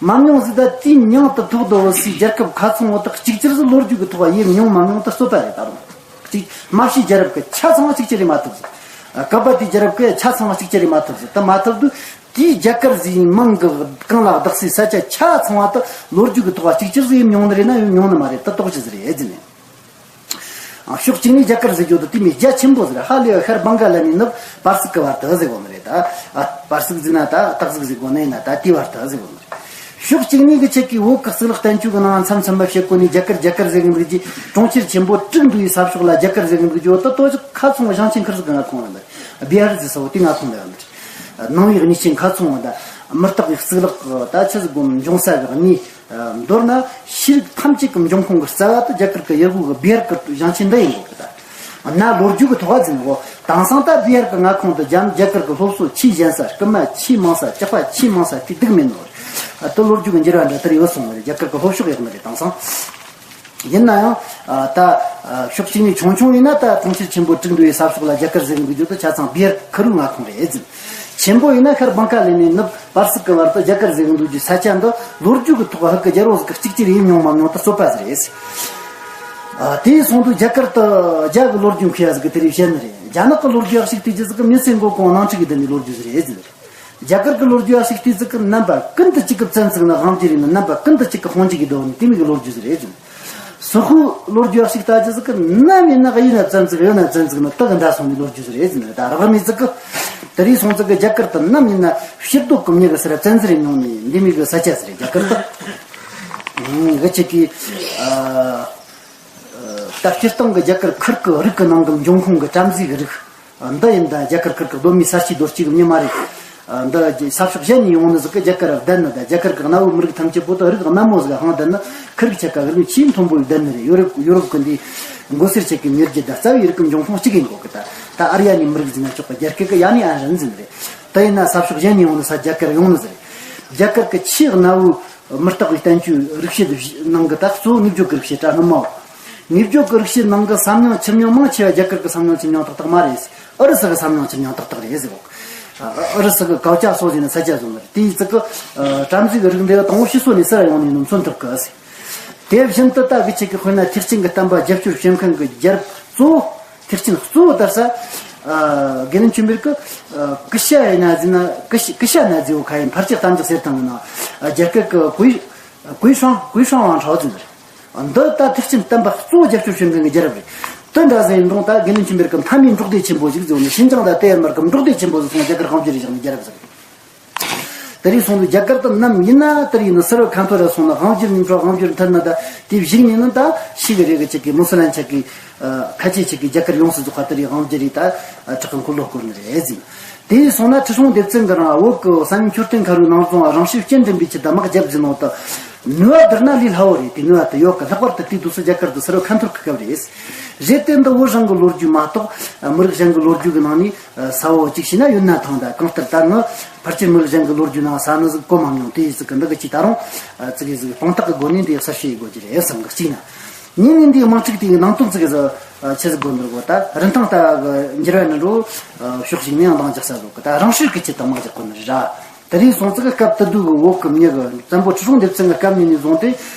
མ་མྱོང་ཟིག་ད་དེའི་མིང་དེ་ཐོགས་དོ་བོ་སི་རྒྱལ་ཁབ་ཁ་ཚང་བོ་དག་གཅིག་གྱུར་ཟིག་ལོ་རྒྱུས་ཀྱི་ཐོག་ཡེ་མྱོང་མ་མྱོང་དེ་རྩོད་པ་རེད་ད་རུང་། གཅིག་མ་ཕྱིའི་རྒྱལ་རབས་ཀྱི་ཆ་ཚང་བ་གཅིག་གྱུར་རེད་མ་ཐུབ་ཟིག་ཀ་པ་དེའི་རྒྱལ་རབས་ཀྱི་ཆ་ཚང་བ་གཅིག་གྱུར་རེད་མ་ཐུབ་ཟིག་ད་མ་ཐུབ་དུས། དེའི་རྒྱ་གར་ཟེར་མིང་གི་གང་ལ་བདག་སའི་ས་ཆ་ཆ་ཚང་བ་དེ་ལོ་རྒྱུས་ཀྱི་ཐོག་གཅིག་གྱུར་ཟིག་ཡེ་མྱོང་ནི་རེད་ན་ཡེ་མྱོང་ནི་མ་རེད་ད་རྟོགས་ཅི་ཟིག་རེད་ཨེ་ཟེར་ནས། ཕྱོགས་གཅིག་ནས་རྒྱ་གར་ཟེར་རྒྱུ་དེ་དེ་མོ་རྒྱ་ཆེན་པོ་ཟིག་རེད། ཧ་ལས་པ་ཤར་བང་ག་ལ་ནས་ནུབ་པར་སིག་གི་བར་དུ་ཟེར་གོ་ནི་རེད་ད། ཨ། པར་སིག་ཟེར་ན་ད་སྟག་གཟིག་ཟེར་གོ་ནི་ཡིན་ན་ད་དེའི་བར་དུ་ཟེར་གོ་ནི་རེད། ཕྱོགས་གཅིག་ནས་གི་ཆེད་ཀྱི་བོད་ཀྱི་གཙུག་ལག་བསྟན་བཅོས་ཀྱི་ནང་མཚམས་མཚམས་མ་བཤད་གོ་ནས་རྒྱ་གར་རྒྱ་གར་ཟེར་གི་འདུག་རྒྱུ་གྲོང་ཁྱེར་ཆེན་པོ་དྲུག་འདུས་པའི་ས་ཕྱོགས་ལ་རྒྱ་གར་ཟེར་གི་འདུག་རྒྱུ་དེ་ལྟོ་ཅིག་ཁ་ཚང་བ་ཞིང་ཆེན་ཁུལ་ཟིག་གི་མངའ་ཁོངས་ཡིན་པ་རེད། བི་ཧར་ཟེར་ས་བོ་དེ་མངའ་ཁོངས་ལ་ཡོད་ནི་རེད། ནང་པའི་གནས་ཆེན་ཁ་ཚང་བ་ད་མུ་སྟེགས་ཀྱི་གཙུག་ལག་གི་ད་ཆི་ཟིག་གོ་འབྱུང་ས་གི་གནས། མདོར་ན་ཤེས་རིག་ཐམས་ཅད་ཀྱི་འབྱུང་ཁུངས་ཀྱི་རྩ་བ་དེ་རྒྱ་གར་གྱི་ཡུལ་དབུས་ཀྱི་བི་ཧར་གྱི་ཞིང་ཆེན་འདི་ཡིན་དགོས་ཀྱི་ད། གནའ་ལོ་རྒྱུས་ཀྱི་ཐོག་ལ་འཛིན་གོ། དེང་སང་ད་བི་ཧར་གྱི་མངའ་ཁོངས་དུ་རྒྱ་རྒྱ་གར་གྱི་སློབ་གསོ་ཆེས་ཞན་ས། སྐུལ་མ་ཆེས་མང་ས། ཇག་པ་ཆེས་མང་ས་དེ་སྡུག་མེད་ནོ། དེ་ལོ་རྒྱུས་ཀྱི་འགྱུར་བ་འདྲ་ལྟར་ཡོད་སོང་བ་རེད། རྒྱ་གར་གྱི་ལྷོ་ཕྱོགས་ཡག་ནི་རེད་དེང་སང་། ཡིན་ན་ཡང་ད་ཕྱོགས་གཅིག་ནས་ཆུང་ཆུང་ཡིན་ན་ད་གྲོང་ཁྱེར་ཆེན་པོ་དྲུག་འདུས་པའི་ས་ཕྱོགས་ལ་རྒྱ་གར་ཟེར་གི་འདུག་རྒྱུ་དེ་ཆ་ཚང་བི་ཧར་ཁུ་རུ་མངའ་ཁོངས་རེད་ཟེར། ཆེན་པོ་ཡིན་ན་ཤར་བང་ག་ལ་ནས་ནུབ་པར་སིག་གི་བར་དུ་རྒྱ་གར་ཟེར་གི་འདུག་རྒྱུ་ས་ཆ་འདི་ལོ་རྒྱུས་ཀྱི་ཐོག་ཧ་གི་རྒྱལ་པོ་ཟིག་གིས་གཅིག་གྱུར་ཡེ་མྱོང་མ་མྱོང་དེ་རྩོད་པ་ཟིག་རེད། ཨ། དེ་ཡིན་སོང་དུས་རྒྱ་གར་དུ་རྒྱ་གི་ལོ་རྒྱུས་མཁས་པ་ཟིག་གིས་དེ་རིགས་བཤད་ནི་རེད། རྒྱ་ནག་གི་ལོ་རྒྱུས་ཡག་ཤོས་དེ་རྒྱུ་ཟིག་གི་མིན་སེ་མགོ་གོང་གླིང་ཕྲུག་གིས་བསྡུས་ནི་ལོ་རྒྱུས་ཟིག་རེད་ཟེར་ནི་རེད། རྒྱ་གར་གི་ལོ་རྒྱུས་ཡག་ཤོས་དེ་ཟིག་གི་རྣམ་པ་ཀུན་ཏུ་གཅིག་གི་བཙན་ཚིག་ནི་དབང་སྒྱུར་ཡིན་ནི། རྣམ་པ་ཀུན་ཏུ་གཅིག་གི་དཔུང་འཇུག་གི་སྡོད་ནི་དེ་མོ་གི་ལོ་རྒྱུས་ཟིག་རེད་ཟེར་ནི། སོག་པོའི་ལོ་རྒྱུས་ཡག་ཤོས་ལྟ་རྒྱུ་ཟིག་གི་ནམ་ཡིན་ན་གཡས་ན་བཙན་ཚིག་གཡོན་ན་བཙན་ཚིག་ནི་དེ་གི་འདྲ་སོང་ནི་ལོ་རྒྱུས་ཟིག་རེད་ཟེར་ནི། ད་རག་མི་ཟིག་གི་དེ་རིགས་སོང་ཟིག་གི་རྒྱ་གར་དུ་ནམ་ཡིན་ན་ཕྱིར་སྡོད་གི་མྱི་གི་སར་བཙན་འཛུལ་ཡེ་མྱོང་ནི་འདི་མོ་གི་ས་ཆ་ཟིག་རེད་རྒྱ་གར་དུ། ཨང་། གི་ཆེད་ཀྱི། ཨ། ད་སྤྱིར་བཏང་གི་རྒྱ་གར་ཁུལ་གི་རིགས་གི་ནང་གི་འབྱུང་ཁུངས་གི་བྲམ་ཟེ་གི་རིགས། འདི་ཡིན་ད་རྒྱ་གར་ཁུལ་གྱི་གདོད་མའི་ས་སྐྱེས་རྡོ་སྐྱེས་གི་མྱི་མ་རེད། འདི་ས་ཕྱོགས་གཞན་ནས་ཡོང་ནི་ཟིག་གིས་རྒྱ་གར་བསྡད་ནི་ད། རྒྱ་གར་གྱི་གནའ་བོའི་མི་རིགས་ཐམས་ཅད་པོ་ད་རིགས་དམའ་མོ་ཟིག་ཧང་བསྡད་ནི། ཁུལ་རིགས་ཆ་ག་གི་རིགས་ཆེས་མཐོན་པོ་ཡི་བསྡད་ནི་རེད། ཡོ་རོབ་ཡོ་རོབ་གི་འདི་མགོ་སེར་ཆ་གི་མྱི་རྒྱུད་ད་རྩ་བའི་རིགས་ཀྱི་འབྱུང་ཁུངས་གཅིག་ཡིན་དགོས་གི་ད། ད་ཨར་ཡ་ནི་མི་རིགས་ཟེར་ན་ཆོག་གི། རྒྱ་སྐད་གི་ཡ་ནི་ཨན་རན་ཟེར་ནི་རེད། དེ་ཡིན་ན་ས་ཕྱོགས་གཞན་ནས་ཡོང་ནི་ས་རྒྱ་གར་ཡོང་ནི་ཟིག་རེད། རྒྱ་གར་གྱི་ཆེས་གནའ་བོའི་མུ་སྟེགས་པའི་བསྟན་བཅོས་རིག་བྱེད་ནང་གི་ད་གཙོ་བོ་ངེས་བརྗོད་ཀྱི་རིག་བྱེད་ད་སྔོན་མའོ། ངེས་བརྗོད་ཀྱི་རིག་བྱེད་ནང་གི་བསམ་མྱོང་ཁྱིམ་མྱོང་མང་ཆེ་བ་རྒྱ་གར་གྱི་བསམ་མྱོང་ཁྱིམ་མྱོང་ཏག་ཏག་མ་རེད། ཨུ་རུ་སུ་གི་བསམ་མྱོང་ཁྱིམ་མྱོང་ཏག་ཏག་རེད་ཟེར་གོ། ཨུ་རུ་སུ་གི་ཀའོ་ཅཱ་སོ་ཟེར་ནི་ས་ཆ་བཟོ་ནི་རེད། དེའི་ཙི་གི་བྲམ་ཟེ་གི་རིགས་འདི་དང་པོ་ཕྱི་སོ་ནས་སུ་ར་ཡོང་ནས་ནི་མཚོན་ཐུབ་གི་ཟེར། དེ་བཞིན་དུ་ད་གི་ཆེད་ཀྱི་དཔེར་ན་ཐེག་ཆེན་གྱི་བསྟན་པ་རྒྱབ་སྐྱོར་བྱེད་མཁན་གྱི་རྒྱལ་པོ་གཙོ་བོ། ཐེག་ཆེན་གཙོ་བོ་དར་ས། ཨ། དགེ་འདུན་ཆོས་འཕེལ་གྱི། ཨ། ཀུ་ཤ་ཡི་ན་ཟི་ན་ཀུ་ཤ་ཀུ་ཤ་ན་ཟི་བོ་ཁ་ཡིན་ཕར་ཆེར་གཏམ་རྒྱག་ཟེར་དང་ན། ཨ། རྒྱ་སྐད་ཀྱི་ཀུའི་ཀུའི་ཧྲང་ཀུའི་ཧྲང་ཝང་ཁྲའོ་ཙི་ཟེར། འདི་ད་ཐེག་ཆེན་བསྟན་པ་གཙོ་བོ་རྒྱབ་སྐྱོར་བྱེད་མཁན་གྱི་རྒྱལ་རབས་རེད། དེ་འདྲ་ཟེར་ཡིན་རུང་ད་དགེ་འདུན་ཆོས་འཕེལ་གྱི་མཐའ་མའི་འབྲོག་སྡེ་ཆེན་པོ་ཞིག་ཟེར་ནས་ཤིན་ཅང་དང་ཏེ་ཡར་མར་གྱི་འབྲོག་སྡེ་ཆེན་པོ་ཟིག་སོང་རྒྱ་གར་དབང་བསྒྱུར་བྱས་བཞག་ནི་རྒྱལ་རབས་ཟིག་རེད། དེ་རིང་སོང་དུས་རྒྱ་གར་དུ་ནམ་ཡིན་ན་དེར་ཡིན་ན་སུ་རུ་ཁ་འཐོར་ར་སོང་ན་དབང་བསྒྱུར་ནས་འགྲོ་དབང་བསྒྱུར་མཐུད་ན་ད་དེ་བཞུགས་ནས་ནི་ད་ཤི་གི་རེད་གི་ཅིག་གི་མུ་སི་ལན་ཆ་གི་ཁ་ཆེ་ཅིག་གི་རྒྱ་གར་ཡོངས་སུ་རྫོགས་པ་དེ་རིང་དབང་བསྒྱུར་རེད་ད་ཁྲག་གི་འཁོར་ལོ་བསྐོར་ནི་རེད་ཟིན། དེ་ཡིན་སོང་ན་ཁྲི་སྲོང་ལྡེ་བཙན་གི་རིང་བོད་གི་གསང་བའི་མཆོད་རྟེན་ཁ་རུ་ནང་རྫོང་རང་བྱུང་སྤྱན་འདྲེན་པའི་ཆེད་དུ་དམག་རྒྱབ་ཟིན་ནོ་ད། ནུས་པ་བསྡུར་ན་ལས་སླ་བོ་རེད། དེ་ནུས་པ་དེ་ཡོད་གི། ལྷག་པར་དུ་དེ་དུས་སུ་རྒྱ་གར་དུ་སུ་རུ་ཁ་འཐོར་གི་སྐབས་རེད། རེད་དེ་འདི་བོད་རང་གི་ལོ་རྒྱུས་མ་གཏོགས་མི་རིགས་གཞན་གི་ལོ་རྒྱུས་གི་ནང་ནས། ས་བོ་གཅིག་བྱས་ན་ཡོད་ན་ཐང་ད། གང་ལྟར་ད་ངི་ཕལ་ཆེར་མི་རིགས་གཞན་གྱི་ལོ་རྒྱུས་ནང་ས་ནི་ཟིག་གོ་མ་མྱོང་དེ་ཡིས་ཟིག་གི་འདི་གི་ཅིག་ད་རུང་ཙི་གེ་ཟིག་དཔང་རྟགས་ཀྱི་སྒོ་ནས་འདི་གསལ་བཤད་ཡེད་དགོས་ཀྱི་རེད་བསམ་གི་གཅིག་ན། ངས་ནི་འདིའི་དམག་འཁྲུག་དེའི་ནང་དོན་ཙི་གེ་ཟིག་ཆི་ཟིག་དགོས་འདུག་གོ། ད་རིན་ཐང་ལྟ་བ་གི་འགྱུར་བ་ནི་འགྲོ་ཕྱོགས་ཤིག་ནས་ཡང་འདང་རྒྱག་ས་ཟིག་གི། ད་རང་སྲིད་ཀྱི་ཆེད་དུ་དམག་རྒྱག་དགོས་ནི་རེད་ར། དེ་རིང་སོང་ཙི་གི་སྐབས་དེ་དུས་ཀྱི་བོད་ཀྱི་མྱི་གི་བཙན་པོ་ཁྲི་སྲོང་ལྡེ་བཙན་གྱི་སྐབས་ནས་ནས་བཟུང་སྟེ་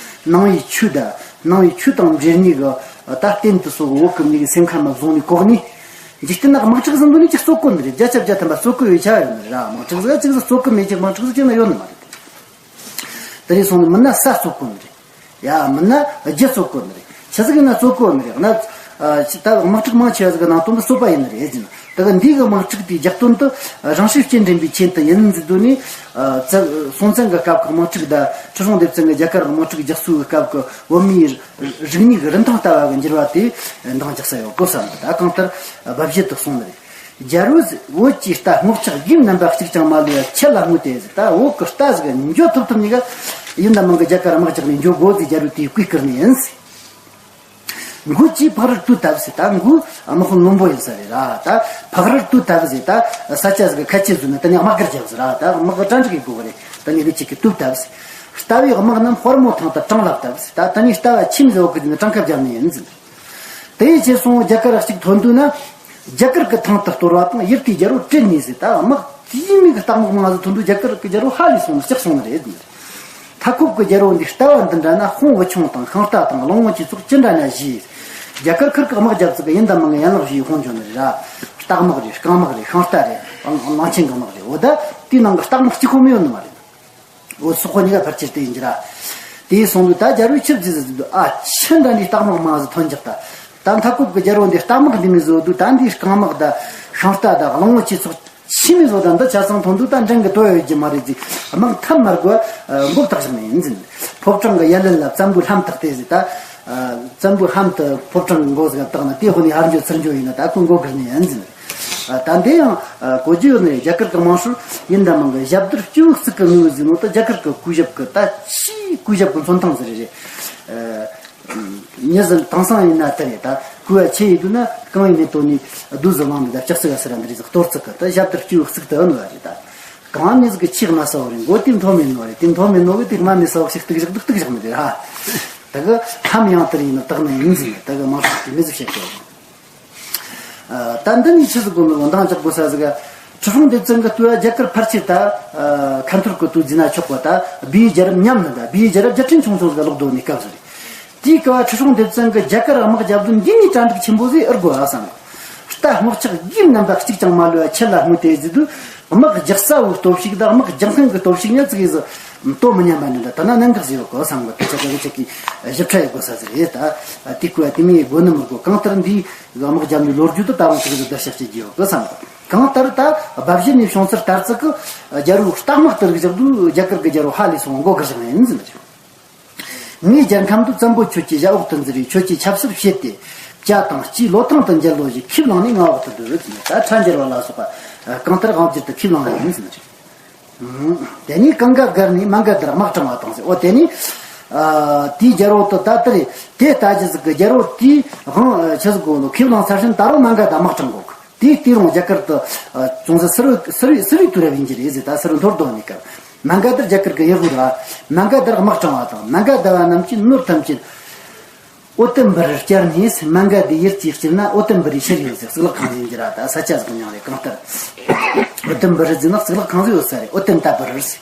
ནང་པའི་ཆོས་ད་ནང་པའི་ཆོས་དང་འབྲེལ་ནས་གི་ད་རྟེན་དུ་གསོལ་གི་བོད་ཀྱི་མྱི་གི་སེམས་ཁ་མ་བཟུང་ནས་གོ་གནས། འཇིག་རྟེན་ན་དམག་འཁྲུག་ཟིན་དུས་ནི་ཅིག་རྩོད་གོ་ནི་རེད། བརྒྱ་ཆ་བརྒྱ་ཐམ་པ་རྩོད་གོ་ཡོད་ཆ་ཡོད་ནི་རེད། དམག་འཁྲུག་ཟིག་ཅིག་ཟིག་རྩོད་གོ་མེད་ཀྱི་དམག་འཁྲུག་ཟིག་ཅིག་ན་ཡོད་ནི་མ་རེད། དེ་རིང་སོང་ནི་མིན་ན་ས་རྩོད་གོ་ནི་རེད། ཡ་མིན་ན་རྒྱུ་རྩོད་གོ་ནི་རེད། ཆི་ཟིག་ཡིན་ན་རྩོད་གོ་ནི་རེད་ན། ད་དམག་འཁྲུག་མང་ཆེ་བ་ཟིག་གི་ནང་དོན་དུ་རྩོད་པ་ཡིན་ནི་རེད་ཟིན། ད་གི་འདི་གི་དམག་འཁྲུག་དེའི་རྒྱབ་དོན་དུ་རང་སྲིད་སྐྱེལ་འདྲེན་པའི་ཆེད་དུ་ཡིན་ཟིན་དུས་ནི། སྲོང་བཙན་གྱི་སྐབས་ཀྱི་དམག་འཁྲུག་དང་ཁྲི་སྲོང་ལྡེ་བཙན་གྱི་རྒྱ་གར་དམག་འཁྲུག་རྒྱག་ཚུལ་གྱི་སྐབས་ཀྱི་བོད་མིའི་རིག་གནས་ཀྱི་རིན་ཐང་ལྟ་བ་གི་འགྱུར་བ་དེ་འདང་རྒྱག་ས་ཡོད་དགོས་བསམ་གི། ད་གང་ལྟར་སྦ་བཞེད་དུ་སོང་ནི་རེད། རྒྱལ་པོས་བོད་ཀྱི་རྟ་སྔོག་ཆག་རྒྱུན་རྣམ་པ་གཅིག་ཀྱང་མ་ལུས་པ་ཁྱེད་ལ་བསྔོས་ཏེ་ཟེར། ད་བོད་ཀྱི་རྟ་ཟིག་འགྱོ་ཐུབ་ཐུབ་ནི་ག་ཡིན་ད་མང་གི་རྒྱ་གར་དམག་རྒྱག་ནས་འགྱོ་དགོས་ཟེར། རྒྱལ་པོས་དེའི་གུས་བཀུར་ནས་ཡིན་ཟེར། མགོ་གཅིག་ཕག་རིར་བཏུད་བཏབ་ཟེར། ད་མགོ་དམག་དཔོན་བློན་པོ་ཡིན་ས་རེད་ར། ད་ཕག་རིར་བཏུད་བཏབ་ཟེར། ད་ས་ཆ་ཟིག་ཁ་ཆེ་བཟོས་ནས་ད་ནི་དམག་སྒར་རྒྱབ་ཟེར་ར། ད་དམག་གྲ་འགྲིག་གི་དགོས་གི་རེད། ད་ནི་ལུག་གཅིག་གིས་བཏུད་བཏབ་ཟེར། རྟ་བའི་དམག་རྣམས་དཔར་མོ་ཐང་དུ་དྲངས་ལ་བཏབ་ཟེར། ད་ད་ནི་རྟ་བ་ཁྱིམ་བཟོ་གི་ནི་དྲངས་ཁ་བརྒྱབ་ནས་ཡིན་ཟེར། དེ་ཡི་ཕྱིར་སོང་རྒྱ་གར་གཅིག་ཐོན་དུས་ན། རྒྱ་གར་གྱི་ཐང་དུ་གཏོར་བ་དང་ཡུལ་དེའི་རྒྱལ་པོ་བྲེལ་ནས་ཟེར། ད་དམག་དེའི་མིག་གི་རྟ་དམག་མང་ཟིག་ཐོན་དུས་རྒྱ་གར་གྱི་རྒྱལ་པོ་ཧ་ལས་སོང་ནས་སྐྲག་སོང་ནི་རེད། མཐའ་འཁོབ་ཀྱི་རྒྱལ་པོ་འདིས་རྟ་བ་འདི་འདྲ་ན་དཔུང་བུ་ཆུང་དང་ཤིང་རྟ་དང་གླང་པོ་ཆེའི་ཚོགས་ཅི་འདྲ་ན་ཞེས། རྒྱ་གར་ཁུལ་གྱི་དམག་རྒྱབ་ཚིག་གི་ཡིན་ད་མང་གི་ཡན་ལག་བཞི་ཡི་དཔུང་འཇོག་ནི་རེད་ར། རྟ་དམག་རེད། རྐང་དམག་རེད། ཤིང་རྟ་རེད། གླང་ཆེན་གྱི་དམག་རེད། འོ་ད་དེའི་ནང་གི་རྟ་དམག་གཅིག་ཁོ་མི་ཡོད་ནི་མ་རེད། འོ་སོག་པོ་གཉིས་ཀ་ཕལ་ཆེར་དེ་ཡིན་གྱི་ར། དེ་སོང་དུས་ད་རྒྱལ་པོས་ཆི་ཟིག་ཟེར་དུས། ཨ་ཆི་འདྲ་འདྲའི་རྟ་དམག་མང་ཟིག་ཐོན་ཀྱག་ད། ད་མཐའ་འཁོབ་ཀྱི་རྒྱལ་པོ་འདི་རྟ་དམག་འདི་མི་བཟོ་དུས། ད་འདིའི་རྐང་དམག་ད་ཤིང་རྟ་ད་གླང་པོ་ཆེའི་ཚོགས་ཆི་མི་བཟོ། ད་འདི་ཆ་ཚང་ཐོན་དུས་ད་འགྲན་གི་དོ་ཡོད་ཀྱི་མ་རེད་ཟེར། དམག་འཐབ་མ་དགོས། མགོ་བཏགས་བཞག་ནས་ཡིན་ཟེར། ཕོ་བྲང་གི་ཡ་ལན་ལ་བཙན་པོའི་ལྷམ་བཏགས་ཏེ་ཟེར། ད་བཙན་པོའི་ལྷམ་དུ་ཕོ་བྲང་གི་མགོ་ཟིག་བཏགས་ན། དེ་ཧོ་ནས་ཧར་འགྱོ་ཚུར་འགྱོ་ཡིན་ན་ད་ཁོ་མགོ་སྒུར་ནས་ཡིན་ཟེར། ཨ། ད་འདི་ཡང་ཨ་གོ་རྒྱུ་ཡོད་ནི་རེད། རྒྱ་གར་གྱི་དམངས་སྲོལ་ཡིན་ད་མང་གི་ཞབས་རྡུལ་སྤྱི་བོའི་གཙུག་གི་ངོས་ཟེར་ནོ་ད་རྒྱ་གར་གྱི་གུས་ཞབས་ཀྱི་ད་ཆེས་གུས་ཞབས་ཀྱི་མཚོན་ཐང་ཟིག་རེད། ཨ། མྱི་ཟིག་དེང་སང་ཡིན་ན་དེ་རེད། ད་གུས་པ་ཆེ་ཡིན་དུས་ན་གང་ཡིན་ནས་དོ་ནས་རྡོ་ཟིག་བླངས་ནས་ད་ལྕགས་ཟིག་ག་ཟེར་ར་འདི་རེད་ཟིག་གཏོར་ཚིག་གི་ད་ཞབས་རྡུལ་སྤྱི་བོའི་གཙུག་ཏུ་ཨེ་ནོ་རེད། ད་གང་མྱི་ཟིག་གི་ཆེས་དམའ་ས་བོ་རེད། མགོ་དེ་མཐོ་མེད་ནོ་རེད། དེ་མཐོ་མེད་ནོ་གི་དེ་དམའ་མེད་ས་བོ་ཞིག་གཏུག་བཞག་གཏུག་བཞག་ནི་རེད། ཧ། ད་གི་ལྷམ་ཡང་དེར་ཡིན་ནོ་བཏགས་ནི་ཡིན་ཟེར་ནས། ད་གི་དམངས་སྲོལ་དེ་མི་ཟིག་བཤད་གི། ཨ། ད་འདི་ནས་ཆི་ཟིག་གོ་ནོ་འདང་རྒྱག་དགོས་ས་ཟིག་ག་ཁྲི་སྲོང་ལྡེ་བཙན་གྱི་དུས་རྒྱ་གར་ཕལ་ཆེར་ད་ཨ་ཁ་འཐོར་གི་དུས་ཟེར་ན་ཆོག་གི། ད་བལ་ཡུལ་རྒྱལ་རབས་ཉམས་ནི་ད་བལ་ཡུལ་རྒྱལ་རབས་རྒྱལ་ཕྲན་ཆུང་ཆུང་ཟིག་ལོག་སྡོད་ནི་སྐབས་ཟིག་རེད། དེའི་སྐབས་ཁྲི་སྲོང་ལྡེ་བཙན་གྱིས་རྒྱ་གར་དམག་རྒྱབ་དུས་འདི་ནས་གྲ་འགྲིག་ཆེན་པོ་ཟིག་ཨེ་དགོས་ཨ་བསམ་གི། རྟ་སྔོག་ཆག་རྒྱུན་རྣམ་པ་གཅིག་ཀྱང་མ་ལུས་པ་ཁྱེད་ལ་བསྔོས་ཏེ་ཟེར་དུས། དམག་རྒྱག་ས་བོའི་སྟོབས་ཤུགས་དང་དམག་རྒྱག་མཁན་གྱི་སྟོབས་ཤུགས་ཉིད་ཙིག་གེ་ཟིག་དོ་མི་མཉམ་པ་འདི་འདྲ། ད་ན་གནད་འགག་ཟིག་ཡོད་གི་བསམ་གི། དེ་ཆ་ག་གི་ཆ་གི་ཞིབ་ཕྲ་ཡོད་དགོས་ས་ཟིག་རེད། ད་དེ་དགོས་དེ་མིན་དགོས་ནི་མི་དགོས། གང་ལྟར་འདིའི་དམག་རྒྱབ་ནས་ལོ་རྒྱུས་དེ་ད་རུང་ཙིག་གེ་ཟིག་བརྡར་ཤ་བྱེད་རྒྱུ་ཡོད་གི་བསམ་གི། གང་ལྟར་ད་སྦ་བཞེད་ནས་བྱུང་ཚུལ་ལྟར་ཙིག་གི་རྒྱལ་པོའི་རྟ་དམག་དེ་རིགས་བཞག་དུས་རྒྱ་གར་གྱི་རྒྱལ་པོ་ཧ་ལས་སོང་མགོ་སྒུར་བཞག་ནས་ཡིན་ཟེར་ནི་རེད། ངའི་རྒྱལ་ཁམས་དུ་བཙན་པོ་ཁྱོད་ཀྱི་ཞབས་འོག་ཏུ་འཛུལ་བས། ཁྱོད་ཀྱི་ཆབ་སྲིད་བྱེད་དེ། བྱ་དང་ལྕེའི་ལོ་ཐང་དུ་འགྱེལ་ལོ་ཞེས། ཁས་བླངས་ནས་ང་འོག་ཏུ་སྡོད་ཟེར་ནས། ད་ཁྲ་འགྱེལ་བ་ལ་སོགས་པ་གང་ལྟར་དབང་བསྒྱུར་དུ་ཁས་བླངས་ཡིན་ཟེར་ནི་རེད། དེ་ནས་ཀང་ག་སྒར་ནས་མན་ག་དར་དམག་དྲངས་པ་དང་ཟེར། འོ་དེ་ནས་ཨ་དེའི་རྒྱལ་པོ་དེ་ད་དེ་རེད། དེ་ལྟ་ཅི་ཟིག་གི་རྒྱལ་པོ་དེའི་དབང་ཆི་ཟིག་གོ་ནོ་ཁས་བླངས་ཚར་ཕྱིན་ད་རུང་མན་ག་དར་དམག་དྲངས་གོ་གི། དེའི་དུས་རུང་རྒྱ་གར་དུ་ཨ་ཅུང་ཟད་སི་རི་སི་རི་སི་རི་དུས་རབས་ཡིན་གྱི་རེད་ཟེར། ད་སི་རི་འཐོར་དོ་ནི་སྐབས་མན་ག་དར་རྒྱ་གར་གྱི་ཡུལ་དབུ་ར། མན་ག་དར་དམག་དྲངས་པ་དང་། མན་ག་དར་བ་རྣམས་ཀྱིས་ནོར་ཐམས་ཅད་ཨོ་དུམ་བུར་བསྐྱལ་ནས། མན་ག་དར་ཡུལ་གྱི་དཀྱིལ་ན་ཨོ་དུམ་བུ་རི་ཤར་ཡོད་ཟེར། གཙུག་ལག་ཁང་ཟེར་གྱི་ར། ད་ས་ཆ་ཟིག་མྱང་རེད། གང་ལྟར་ཨོ་དུམ་བུ་རི་ཟེར་ན་གཙུག་ལག་ཁང་ཟིག་ཡོད་ས་རེད། ཨོ་དུམ་ཏ་བུ་རི་ཟེར།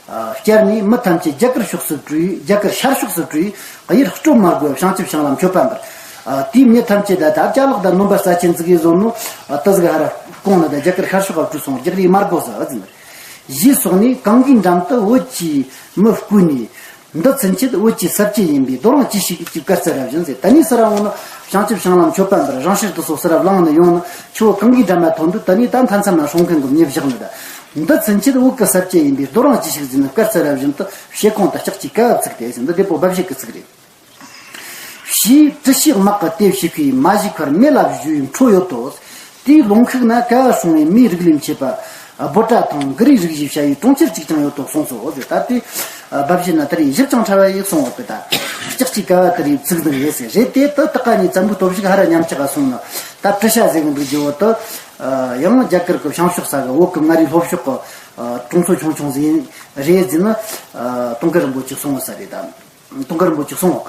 ཨ། བསྐྱལ་ནས་མི་ཐམས་ཅད་རྒྱ་གར་ཕྱོགས་སུ་བྲོས། རྒྱ་གར་ཤར་ཕྱོགས་སུ་བྲོས། གཡུལ་སྤྲོད་མ་དགོས་པར་བྱང་ཆུབ་བྱང་ལམ་མཆོད་པ་འབུལ། ཨ། དེའི་མྱི་ཐམས་ཅད་ད་ད་ཅ་ལག་དང་སྣོན་པ་རྩ་ཆེན་ཙིག་གེ་བཟོ་ནོ། ཨ། དེ་ཟིག་ཧར་ར་བསྐུངས་ནས་ད་རྒྱ་གར་ཤར་ཕྱོགས་ལ་བྲོས་སོང་། རྒྱག་རེས་མ་དགོས་ཟེར་བ་ཟིན། ཞེས་སོགས་ནས་གངྒཱའི་འགྲམ་དུ་བོད་ཀྱི་མི་བཀོལ་ནས། འདི་ཚུན་ཆད་བོད་ཀྱི་ས་བཅད་ཡིན་པས། རྡོ་རིང་གྱིས་ཕྱིས་ཀྱི་བཀའ་སྩལ་རབ་བཞིན་ཟེར། ད་ནི་སི་ར་འོང་ནི་བྱང་ཆུབ་བྱང་ལམ་མཆོད་པ་འབུལ། རང་ཕྱིར་དུ་སོ་སི་ར་བླངས་ནས་ཡོང་ནི། ཁྱོད་གངྒཱའི་འགྲམ་ལ་ཐོན་དུས། ད་ནི་ད་མཐའ་མཚམས་ན་སྲུང་མཁན་གྱི་མྱི་བཞག་ནི་ད། འདི་ཚུན་ཆད་བོད་ཀྱི་ས་བཅད་ཡིན་པས། རྡོ་རིང་གྱིས་ཕྱིས་ཟེར་ནས་བཀའ་སྩལ་རབ་བཞིན་དུ། བཤད་ཁུངས་དང་ལྕགས་ཀྱི་ཀ་བ་བཙུགས་ཏེ་ཟེར། འདི་བདེ་པོ་སྦ་བཞེད་ཀྱི་ཚིག་རེད། ཞེས་བྲུ་བྱའི་དམག་གི་དེ་བྱེད་ཁུའི་མ་ཞིག་ཁར་མེ་ལ་བཞུ་བའི་འཕྲོ་ཡོད་དོ། དེའི་ལུང་ཁུག་ན་ཀ་བ་སྲུང་བའི་མིའི་རིགས་ལས་མཆེད་པ་སྦོ་ཏྲ་དང་གུ་རུའི་རིགས་བཞིའི་ཞ་ཡི་གྲོང་ཁྱེར་གཅིག་ཀྱང་ཡོད་དོ་གསུངས་སོ་ཟེར། ད་དེ་སྦ་བཞེད་ན་དེ་རིགས་ཞིབ་ཅིང་ཕྲ་བ་ཡིག་གསུངས་འོག་གི་ད་ལྕགས་ཀྱི་ཀ་བ་དེ་རིགས་བཙུགས་ནི་རེད་ཟེར། རེད་དེ་དེ་དག་ཀ་ནས་བཙན་པོའི་སྟོབས་ཤུགས་ཧ་ར་ཉམས་ཆག་ག་སོང་ནི། ད་བྲུ་བྱ་ཟེར་གི་འདུག་རྒྱུ་བོ་དེ་ཡང་རྒྱ་གར་གྱི་བྱང་ཕྱོགས་ས་གི་བོད་ཀྱི་མངའ་རིས་ལྷོ་ཕྱོགས་ཀྱི་གྲོང་ཚོ་ཆུང་ཆུང་ཟིག་རེད་ཟེར་ནི་དུང་དཀར་རིན་པོ་ཆེས་གསུངས་ས་རེད་ད། དུང་དཀར་རིན་པོ་ཆེས་གསུངས་འོག་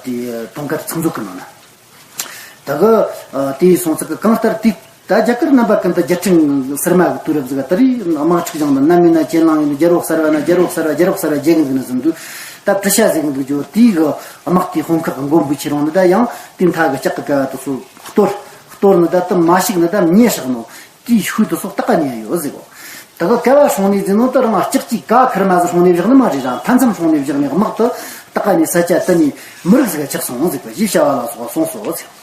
གི། ཨ། དེ་དུང་དཀར་ཚིག་མཛོད་ཀྱི་ནང་ན། ད་གི། ཨ། དེ་སོང་ཙིག་གི་གང་ལྟར་དེ་ད་རྒྱ་གར་རྣམ་པ་ཀུན་ཏུ་རྒྱལ་ཕྲན་གསར་མ་གི་དུས་རབས་ཟིག་ག་ད་རེས་དམག་འཁྲུག་བྱུང་ན། གནམ་མེད་ན་ཆེ་ལང་ཡིན། རྒྱལ་པོ་གསར་བ་ན་རྒྱལ་པོ་གསར་བ། རྒྱལ་པོ་གསར་བ་རྒྱལ་ཡིན་ཟིག་ན་ཟིན་དུས། ད་བྲུ་བྱ་ཟིག་ཡིན་འདུག་རྒྱུ་དེའི་གི་དམག་དེའི་དཔུང་ཁག་གི་མགོན་པོའི་ཁྱེད་རང་ནི་ད་ཡང་དེ་མཐའ་གི་ལྕགས་ཀྱི་ཀ་བ་དེ་ཚོ་གཏོར། གཏོར་ནི་ད་དེ་མ་ཞིག་ནི་ད་མྱེ་བསྲེགས་ནོ། དེའི་ཤུལ་དུ་སོགས་དག་ཀ་ནས་ཡང་ཡོད་ཟིག་གོ། དག་ཀ་བ་སྲུང་ནས་ཟིན་ནོ་དེ་རང་ལྕགས་ཀྱི་ཀ་ཁར་མ་ཟིག་སྲུང་ནས་བཞག་ནི་མ་རེད་ར། མཐའ་མཚམས་སྲུང་ནས་བཞག་ནས་དམག་དེ་དག་ཀ་ནས་ས་ཆ་དེ་ནས་མི་རིགས་ཟིག་ཆགས་སོང་ཟིག་གོ། ཞེས་བྱ་བ་ལ་སོགས་གསུངས་སོ་ཟེར།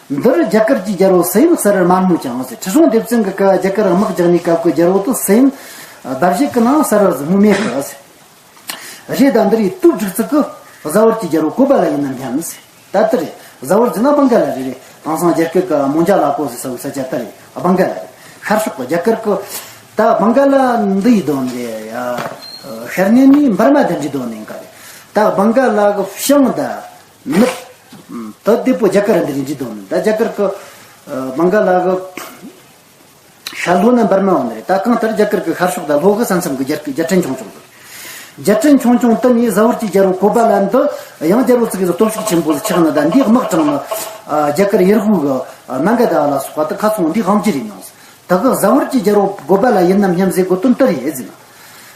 འདིར་རྒྱ་གར་གྱི་རྒྱལ་པོ་སི་ཡིན་གསལ་བར་མ་སྨོས་ཀྱང་ཟེར། ཁྲི་སྲོང་ལྡེ་བཙན་གྱི་སྐབས་རྒྱ་གར་དམག་རྒྱག་ནས་སྐབས་ཀྱི་རྒྱལ་པོ་དེ་སི་ཡིན་སྦ་བཞེད་ཀྱི་ནང་གསལ་བར་ཟིག་སྨོས་མེད་གི་ཟེར། རེད། ད་འདི་རེད། དུ་སྒྲིག་ཚིག་གི་བཟའ་བར་གྱི་རྒྱལ་པོ་གོ་པ་ལ་ཡིན་ན་སྙམ་ཟེར། ད་ལྟར་ ཟ་ཧོར་ཟེར་ན་བང་ག་ལ་རེད་རེད། དེང་སང་རྒྱ་སྐད་ཀྱི་མོན་ཇ་ལ་ཀོ་ཟེར་ས་བོའི་ས་ཆ་ད་རེད། བང་ག་ལ་རེད། ཤར་ཕྱོགས་ཀྱི་རྒྱ་གར་གྱི་ད་བང་ག་ལ་འདི་ཡི་དོན་རེད་ཡ། ཤར་ནས་ནི་འབར་མ་དེ་འདྲའི་དོན་ནས་ག་རེད། ད་བང་ག་ལ་གི་བྱང་ད་ནུབ་ད་དེ་པོ་རྒྱ་གར་འདི་རེད་འདྲའི་དོན་ནས། ད་རྒྱ་གར་གྱི་བང་ག་ལ་གི་ཤར་ལྷོ་ན་འབར་མ་འོང་ནི་རེད། ད་གང་ལྟར་རྒྱ་གར་གྱི་ཤར་ཕྱོགས་དང་ལྷོ་གི་ས་མཚམས་ཀྱི་རྒྱ་རྒྱལ་ཕྲན་ཆུང་ཆུང་དུ། རྒྱལ་ཕྲན་ཆུང་ཆུང་དུ་ནི་ཟ་ཧོར་གྱི་རྒྱལ་པོ་ཀོ་པ་ལ་འདི་ཡང་རྒྱལ་པོ་ཚིག་གི་སྟོབས་ཤུགས་ཆེན་པོ་ཆགས་ནི། ད་འདིའི་དམག་དྲངས་ནི་རྒྱ་གར་ཡུལ་དབུས་ཀྱི་མ་ག་དྷ་ལ་སོགས་པ་དུ་ཁ་ཚོང་འདིའི་དབང་གྱི་རེད་མྱོང་། ད་གི་ཟ་ཧོར་གྱི་རྒྱལ་པོ་ཀོ་པ་ལ་ཡིན་ནམ་སྙམ་ཟེར་གོ་དོན་དེ་རེད་ཟེར་ན།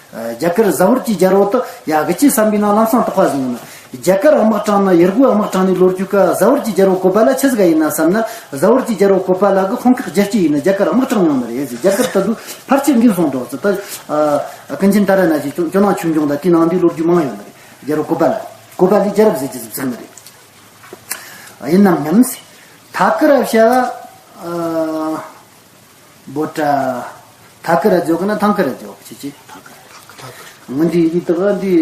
རྒྱ་གར་ཟ་ཧོར་གྱི་རྒྱལ་པོ་དུ་ཡ་གི་ཅི་བསམ་པའི་ནང་ལམ་སང་དོགས་པ་ཟིན་ཡོད་ན། རྒྱ་གར་དམག་དྲངས་ནི་ཡུལ་དབུས་དམག་དྲངས་ནི་ལོ་རྒྱུས་ཀ་ཟ་ཧོར་གྱི་རྒྱལ་པོ་ཀོ་པ་ལ་ཆི་ཟིག་ཡིན་ན་བསམ་ན། ཟ་ཧོར་གྱི་རྒྱལ་པོ་ཀོ་པ་ལ་གི་དཔུང་ཁག་རྒྱལ་སྤྱི་ཡིན་ན་རྒྱ་གར་དམག་དྲངས་མྱོང་ནི་རེད་ཟེར། རྒྱ་གར་ད་དུ་ཕལ་ཆེར་འགྲིག་སོང་འགྲོ་ཟེར། ད་ཀུན་མཁྱེན་ཏཱ་ར་ནཱ་ཐི་ཇོ་ནང་ཆོས་འབྱུང་དང་དེའི་ནང་འདི་ལོ་རྒྱུས་མང་ཡོད་ནི་རེད། རྒྱལ་པོ་ཀོ་པ་ལ་ཀོ་པ་ལའི་རྒྱལ་རབས་ཟེར་གྱི་ཟིག་ཟིག་ནི་རེད། ཡིན་ནམ་སྙམ་ཟེར། ཐ་ཀི་ར་བྱ་བ། བོད་ད་ཐ་ཀི་ར་ཟེར་གི་ན་ཐང་ཀི་ར་ཟེར་གི་ཆི་ཆི། ཐང་ཀི་ར། ཐང་ཀི་ར། ངོ་འདི་ཡི་དག་འདི་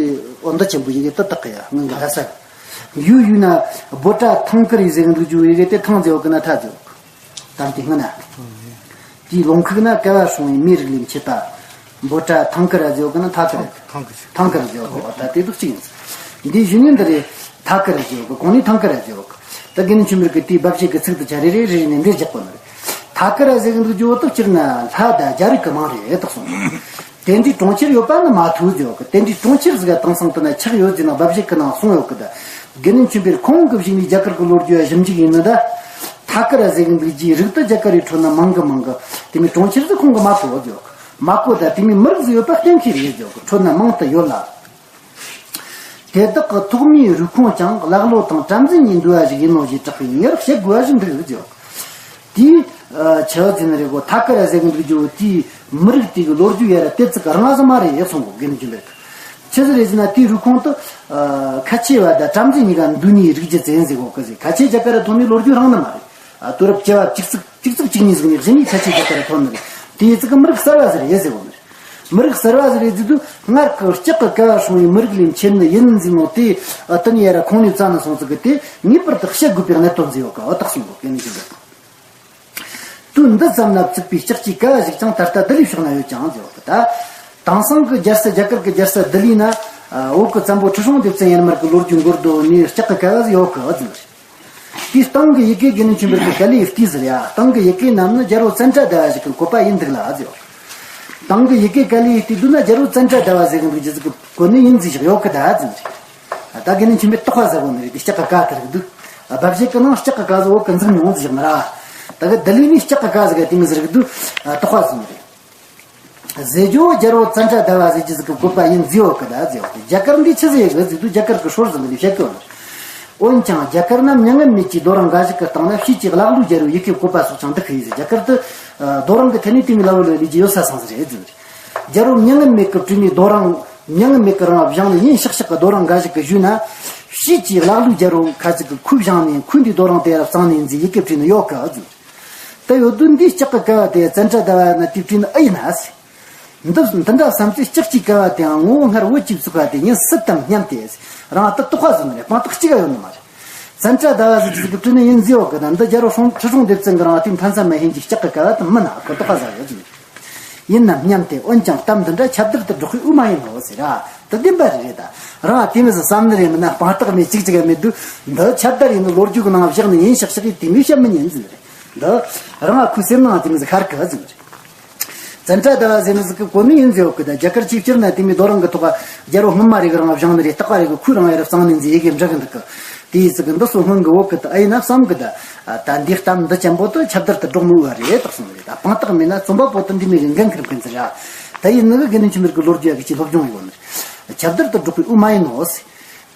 འོ་མདའ་ཆེན་པོ་ཡི་གེ་ཏི་དག་གི་ཡ་ངོ་གི་ལྷ་ས། ཡུ་ཡུ་ན་བོད་ད་ཐང་ཀི་ར་ཟེར་གི་འདུག་རྒྱུ་ཡི་གེ་དེ་ཐང་ཟེར་གི་ན་ཐ་ཟེར་གི། དམ་དེ་སྔ་ན། དེའི་ལུང་ཁུག་ན་ཀ་བ་སྲུང་བའི་མིའི་རིགས་ལས་མཆེད་པ། བོད་ད་ཐང་ཀི་ར་ཟེར་གི་ན་ཐ་ཀི་ར། ཐང་ཀི་ར། ཐང་ཀི་ར་ཟེར་གི་བ་ད་དེ་དུ་གཅིག་ཡིན། འདི་གཞི་ནི་འདི་རེད། ཐ་ཀི་ར་ཟེར་གི་གོང་ནས་ཐང་ཀི་ར་ཟེར་གི། ད་དགེ་འདུན་ཆོས་འཕེལ་གི་དེའི་སྦ་བཞེད་གི་ཚིག་དུ་ཆ་རེ་རེ་རེ་རེ་ནས་འདིར་རྒྱག་གོ་ནི་རེད། ཐ་ཀི་ར་ཟེར་གི་འདུག་རྒྱུ་བོ་དུ་སྤྱིར་ན་ལྷ་དང་རྒྱལ་རིགས་ཀྱི་མིང་རེད་དག་སོང་། དེ་འདྲའི་གྲོང་ཁྱེར་ཡོད་པ་ནི་མ་ཐུག་ཟེར་གི། དེ་འདྲའི་གྲོང་ཁྱེར་ཟིག་ག་དེང་སང་དུ་ན་ཆགས་ཡོད་ཟེར་ན་སྦ་བཞེད་གི་ནང་གསུངས་ཡོད་གི། ད་དགེ་འདུན་ཆོས་འཕེལ་ཁོང་གི་གཞུག་ནས་རྒྱ་གར་གི་ལོ་རྒྱུས་ཞིབ་འཇུག་ཡིན་ནི་ད། ཐ་ཀི་ར་ཟེར་གི་འདུག་རྒྱུའི་རིགས་དུ་རྒྱ་གར་རི་ཁྲོད་ན་མང་གི་མང་གི། དེ་མིན་གྲོང་ཁྱེར་ཟིག་ཁོང་གི་མ་གོ་ཟེར་གི། མ་གོ་ད་དེ་མིན་མི་རིགས་ཟིག་ཡོད་པ་གཏན་འཁེལ་རེད་ཟེར་གི། ཁྲོད་ན་མང་དུ་ཡོད་ལ། དེ་དག་གི་ཐོག་མའི་རུས་ཁུངས་ཀྱང་ཀླ་ཀློ་དང་བྲམ་ཟེ་གཉིས་འདུས་པ་ཞིག་ཡིན་ནོ་ཞེས་གྲགས་པའི་ངེས་པར་བཤད་དགོས་པ་ཞིག་འདུག་ཟེར། དེའི་ཆེ་བ་ཟེར་ནི་རེད་གོ། ཐ་ཀི་ར་ཟེར་གི་འདུག་རྒྱུ་དེའི་མི་རིགས་དེ་གི་ལོ་རྒྱུས་ཡ་ར་དེ་ཙི་ག་རང་ཟིག་མ་རེད་ཡ་གསུང་གོ་དགེ་འདུན་ཆོས་འཕེལ་གི། ཆི་ཟིག་རེད་ཟེར་ན་དེའི་རུས་ཁུངས་དུ་ཁ་ཆེ་བ་དང་བྲམ་ཟེ་གཉིས་ཀ་འདུས་ནིའི་རིགས་རྒྱུད་ཅན་ཟེར་གོ་གི་ཟེར། ཁ་ཆེ་རྒྱ་གར་ར་ཐོན་ནི་ལོ་རྒྱུས་རང་ནི་མ་རེད། ཨ། དུས་རབས་བཅུ་བ་བཅུ་གཅིག་བཅུ་གཅིག་བཅུ་གཉིས་ཟིག་ནས་གཞི་ནས་ཁ་ཆེ་རྒྱ་གར་ར་ཐོན་ནི་རེད། དེའི་ཙི་གི་མི་རིགས་གསར་བ་ཟིག་རེད་ཟེར་གོ་ནི་རེད། མི་རིགས་གསར་བ་ཟིག་རེད་ཟེར་དུས་སྔར་གྱི་ལྕགས་ཀྱི་ཀ་བ་སྲུང་བའི་མི་རིགས་ལས་མཆེད་ནི་ཡིན་ཟེར་ནོ་དེ། ཨ། དེ་ནས་ཡ་ར་ཁོང་ནས་བཙལ་ནས་སོང་ཟིག་གི་དེ་ངེས་པར་དུ་བཤད་དགོས་པའི་གནད་དོན་ཟིག་ཡོད་ཀ་བ་དག་གསུང་གོ་དགེ་འདུན་ཆོས་འཕེལ་གི། དུས་འདི་ཙམ་ན་བཙུགས་པའི་ལྕགས་ཀྱི་ཀ་བ་ཞིག་ཀྱང་ད་ལྟ་ལྡི་ལི་ཕྱོགས་ན་ཡོད་ཀྱང་ཟེར་བ་གི། ད་དེང་སང་གི་རྒྱལ་ས་རྒྱ་གར་གི་རྒྱལ་ས་ལྡི་ལི་ན། ཨ། བོད་ཀྱི་བཙན་པོ་ཁྲི་སྲོང་ལྡེ་བཙན་ཡར་མར་གྱི་ལོ་རྒྱུས་འགོར་འདུག་ནས་ལྕགས་ཀྱི་ཀ་བ་ཟིག་ཡོད་ཀི་ཟེར། དེའི་སྟེང་གི་ཡི་གེ་དགེ་འདུན་ཆོས་འཕེལ་གྱི་ག་ལེ་ཡི་བལྟས་ཟེར་ཡ། སྟེང་གི་ཡི་གེ་རྣམས་ནི་རྒྱལ་པོ་ཙནྡྲ་ཟླ་བ་ཞིག་གི་བཀོད་པ་ཡིན་འདུག་ལ་ཟེར། སྟེང་གི་ཡི་གེ་ག་ལེ་ཡི་བལྟས་འདུག་ན་རྒྱལ་པོ་ཙནྡྲ་ཟླ་བ་ཟེར་གི་འདུག་རྒྱུ་ཟིག་གི་གོ་ནི་ཡིན་ཟིག་ཞིག་ཡོད་ཀི་ད་ཟེར། ད་དགེ་འདུན་ཆོས་འཕེལ་དོགས་པ་ཟ་གོ་ནི་རེད། དེ་ལྕགས་ཀྱི་ཀ་དེ་རིགས་འདུག་སྦ་བཞེད་གི་ནང་ལྕགས་ཀྱི་ཀ་ཟིག་བོད་གི་འཛུགས་མྱོང་ཟིག་ཞིག་མ་ར། ད་གི་ལྡི་ལི་ནས་ལྕགས་ཀྱི་ཀ་ཟིག་ག་དེ་མི་ཟིག་རིགས་འདུག་དོགས་པ་ཟིག་མི་རེད། ཟེར་རྒྱུ་བོ་རྒྱལ་པོ་ཙནྡྲ་ཟླ་བ་ཟེར་རྒྱུ་ཟིག་གི་བཀོད་པ་ཡིན་ཟེར་ཡོད་ཀི་ད་ཟེར་ཡོད་ཀི། རྒྱ་གར་འདི་ཆི་ཟིག་ཡོད་ཟེར་དུས་རྒྱ་གར་གི་ཧྲོར་ཟིག་འདི་ནས་བཤད་ཀི་ཡོད་ནི། འོན་ཀྱང་རྒྱ་གར་ན་མྱ་ངན་མེད་ཀྱི་རྡོ་རིང་འགའ་ཞིག་གི་སྟེང་ན་ཕྱིས་ཀྱི་ཀླ་ཀློའི་རྒྱལ་པོའི་ཡི་གེ་བཀོད་པ་སོགས་ཀྱང་འདུག་གི་ཟེར། རྒྱ་གར་དུ་རྡོ་རིང་གི་ཐད་ནས་དེ་མོའི་ཀླ་ཀློ་ལས་ལས་ཀྱི་ཡོད་ས་སང་ཟིག་རེད་ཟེར། རྒྱལ་པོ་མྱ་ངན་མེད་གི་སྤྲུལ་ནས་རྡོ་རིང་མྱ་ངན་མེད་གི་རང་བཞེངས་ནས་ཡིན་ཤག་ཤག་གི་རྡོ་རིང་འགའ་ཞིག་གི་བཞུགས་ན། ཕྱིས་ཀྱི་ཀླ་ཀློའི་རྒྱལ་པོ་ཁ་ཅིག་གི་ཁོས་བཞེངས་ནས་ཁོས་འདི་རྡོ་རིང་དེ་ཡར་བརྩིགས་ནས་ཡིན་ཟེར་ཡི་གེ་བྲིས་ནི་ཡོད་ཀི་ཟེར། དེ་ཡོད་དུས་འདིའི་ལྕགས་ཀྱི་ཀ་བ་དེ་ཙནྡྲ་ཟླ་བ་ན་དེ་བྲིས་ནི་ཨེ་ཡིན་ན་ཟེར། འདི་འདི་འདྲ་བསམ་ཚེ་ལྕགས་ཀྱི་ཀ་བ་དེའང་ངོ་བོ་སྔར་བོད་ཀྱིས་བཙུགས་པ་དེ་ཡིན་སྲིད་དམ་སྙམ་སྟེ། རང་ད་དོགས་པ་ཟིན་རེད། དཔང་རྟགས་གཅིག་ག་ཡོད་ནི་མ་རེད། ཙནྡྲ་ཟླ་བ་ཟེར་གྱི་ཟིག་གི་བྲིས་ནི་ཡིན་ཟེར་ཡོད་ཀི། ད་འདི་རྒྱལ་པོ་ཁྲི་སྲོང་ལྡེ་བཙན་གི་རང་དེའི་མཐའ་མཚམས་མ་ཧན་གྱི་ལྕགས་ཀྱི་ཀ་བ་དེ་མིན་ན་ཁོ་དོགས་པ་ཟ་ཡོད་ཟིན། ཡིན་ནམ་སྙམ་སྟེ། འོན་ཀྱང་གཏམ་འདི་འདྲ་ཁྱབ་བརྡལ་དུ་སྒྲོག་པའི་དབུ་མ་ཡིན་ནོ་ཟེར་ར། དེ་བདེན་པ་རེད་རེད། ད་རང་དེ་མི་ཟིག་བསམ་ནི་རེད། མིན་ན་དཔང་རྟགས་མེད་གཅིག་གཅིག་ག་མེད་དུས་འདི་ཁྱབ་བརྡལ་ཡིན་ནི་ལོ་རྒྱུས་གི་ནང་བཞག་ནི་ཡིན་ཤག་ཤག་གི་དེ་མོའི་བཤད་མི་ཉན་ཟིན་རེད། འདི་རང་ཁུ་སེམས་ནང་དེ་མི་ཟིག་ཁར་གི་ཟིན་རེད། ཙནྡྲ་ཟླ་བ་ཟེར་ནི་ཟིག་གི་གོ་ནི་ཡིན་ཟེར་ཡོད་ཀི། ད་རྒྱ་གར་ཆེས་སྤྱིར་ན་དེ་མོའི་རྡོ་རིང་གི་ཐོག་རྒྱལ་པོ་སྔོན་མ་རེ་གི་རང་བཞེངས་ནི་རེད། རྟག་པ་རེ་གི་ཁོས་རང་ཡར་བརྩིགས་ནི་ཟེར་ཡི་གེ་འབྲི་གི་འདུག་གི། དེའི་ཟིག་གི་འདི་སོ་སྔོན་གི་བོད་ཀི་ད་ཨེ་ཡིན་ན་བསམ་གི། ད་ད་འདིའི་གཏམ་འདི་ཅན་པོ་དུ་ཁྱབ་བརྡལ་དུ་སྒྲོག་མི་འོས་པ་རེད་དག་སོང་རེད། ད་དཔང་རྟགས་མེད་ན་རྩོམ་པ་པོ་དུ་འདི་མི་གི་འགན་འཁུར་མཁན་ཟིག་ར། ད་ཡིན་ནི་གི་དགེ་འདུན་ཆོས་འཕེལ་གི་ལོ་རྒྱུས་ཡ་གི་ཅི་སློབ་སྦྱོང་ཡོད་ནི་རེད། ཁྱབ་བརྡལ་དུ་སྒྲོག་པའི་དབུ་མ་ཡིན་ནོ་ཟེར།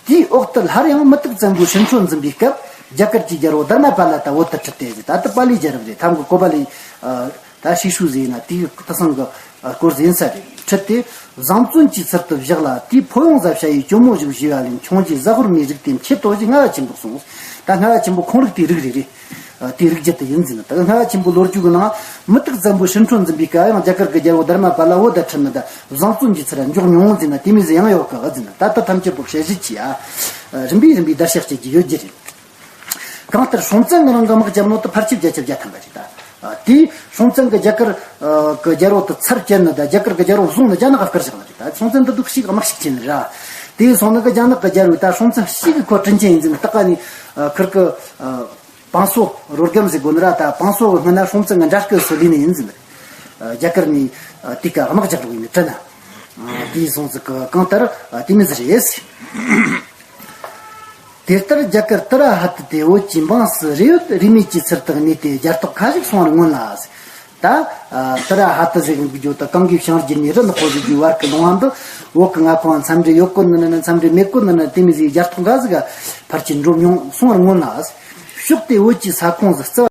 དེའི་འོག་ཏུ་སླར་ཡང་མུ་སྟེགས་བཙན་པོའི་ཧྲིན་ཁྲོད་འཛིན་པའི་སྐབས་རྒྱ་གར་གྱི་རྒྱལ་པོ་དྷརྨ་པཱ་ལ་ད་བོད་དུ་ཁྲིད་དེ་ཟེར། ད་ལྟ་པཱ་ལིའི་རྒྱལ་རབས་རེད། ཐམ་གི་ཀོ་པ་ལི་ད་ཤི་ཤུ་ཟེར་ན་དེའི་དེང་སང་གི་སྐོར་ཟིན་ས་རེད། ཁྲིད་དེ་བཟང་བཙོན་གྱི་ཚུལ་དུ་བཞག་ལ། དེའི་ཕོ་ཡོང་ཟ་བྱ་ཡི་གྱོ་མོ་ཞིག་བཞེས་པ་ལས་ཁྱོང་གྱི་ཟ་ཧོར་མིའི་རིགས་དེ་མཆེད་དོ་ཞེས་རྔ་བ་ཆེན་པོ་གསུངས། ད་རྔ་བ་ཆེན་པོ་ཁོང་རིགས་དེའི་རིགས་རེད་རེད། དེའི་རིགས་རྒྱུད་དུ་ཡིན་ཟེར་ན། ད་རྔ་བ་ཆེན་པོའི་ལོ་རྒྱུས་ཀྱི་ནང་མུ་སྟེགས་བཙན་པོའི་ཧྲིན་ཁྲོད་འཛིན་པའི་སྐབས་ཡང་རྒྱ་གར་གྱི་རྒྱལ་པོ་དྷརྨ་པཱ་ལ་བོད་དུ་ཁྲིད་ནི་ད་བཟང་བཙོན་གྱི་ཚུལ་འཇོག་མྱོང་ཟེར་ན་དེ་མོ་ཟིག་ཡང་ཡོད་གི་ཟེར་ན། ད་ལྟ་ཐམས་ཅད་པོ་བཤད་གཞི་ཆེ་ཡ། རིམ་པས་རིམ་པས་བརྡར་ཤ་བཅད་ཀྱི་ཡོད་རྒྱུ་རེད། གང་ལྟར་སྲོང་བཙན་གྱི་རིང་གི་དམག་རྒྱབ་ནོ་དེ་ཕལ་ཆེར་བརྒྱ་ཆ་བརྒྱ་ཐམ་པ་རེད་ད། དེས་སྲོང་བཙན་གྱི་རྒྱ་གར་གྱི་རྒྱལ་པོ་དེ་ཚར་བཅད་ནི་དང་རྒྱ་གར་གྱི་རྒྱལ་པོ་བཟུང་ནི་རྒྱ་ནག་ག་བསྐུར་བཞག་ནི་རེད་ད། སྲོང་བཙན་འདི་འདུག་ཤིག་དམག་ཤུགས་ཆེ་ནི་ར། དེས་སོང་ནི་གི་རྒྱ་ནག་གི་རྒྱལ་པོས་ད་སྲོང་བཙན་ཤི་གི་ཁོ་དྲིན་ཆེན་ཡིན་ཟིན་སྟག་ག་ནི་ཁིར་གི་བང་སོ་རོ་སྒམ་ཟེར་དགོས་ནི་ར། ད་བང་སོ་གི་སྔོན་ན་སྲོང་བཙན་གྱི་འདྲ་སྐུ་སུ་ལུས་ནི་ཡིན་ཟིན། རྒྱ་གར་ནས་དེ་ག་དམག་རྒྱག་རོགས་ཡིན་ནི་དྲན་ན། དེའི་སོང་ཟིག་གི་གང་ལྟར་དེ་མི་ཟིག་རེད། དེ་ལྟར་རྒྱ་གར་ཏི་ར་ཧ་ཏི་དེ་བོད་ཀྱི་འབངས་སུ་རེ་ཡོད་རེ་མེད་ཀྱི་ཚུལ་དུ་གནས་ཏེ་རྒྱ་སྟག་ཁ་ཞིག་སོང་བར་མངོན་ལ། ད་ཏི་ར་ཧ་ཏི་ཟེར་གི་འདུག་རྒྱུ་དུ་གང་གིས་བྱང་རྒྱུད་ནས་རི་ནག་པོ་ཟེར་རྒྱུའི་བར་གྱི་ལུང་བ་འདི་བོད་ཀྱི་མངའ་ཁོངས་མཚམས་འདྲི་ཡོད་གོ་ནི་ནི་མཚམས་འདྲི་མེད་གོ་ནི་ནི་དེ་མི་ཟིག་རྒྱ་སྟག་འགའ་ཟིག་ཕར་གྱི་འགྲོ་མྱོང་སོང་བར་མངོན་ལ། ཕྱོགས་དེ་བོད་ཀྱི་ས་ཁོངས་སུ་རྩི་བ་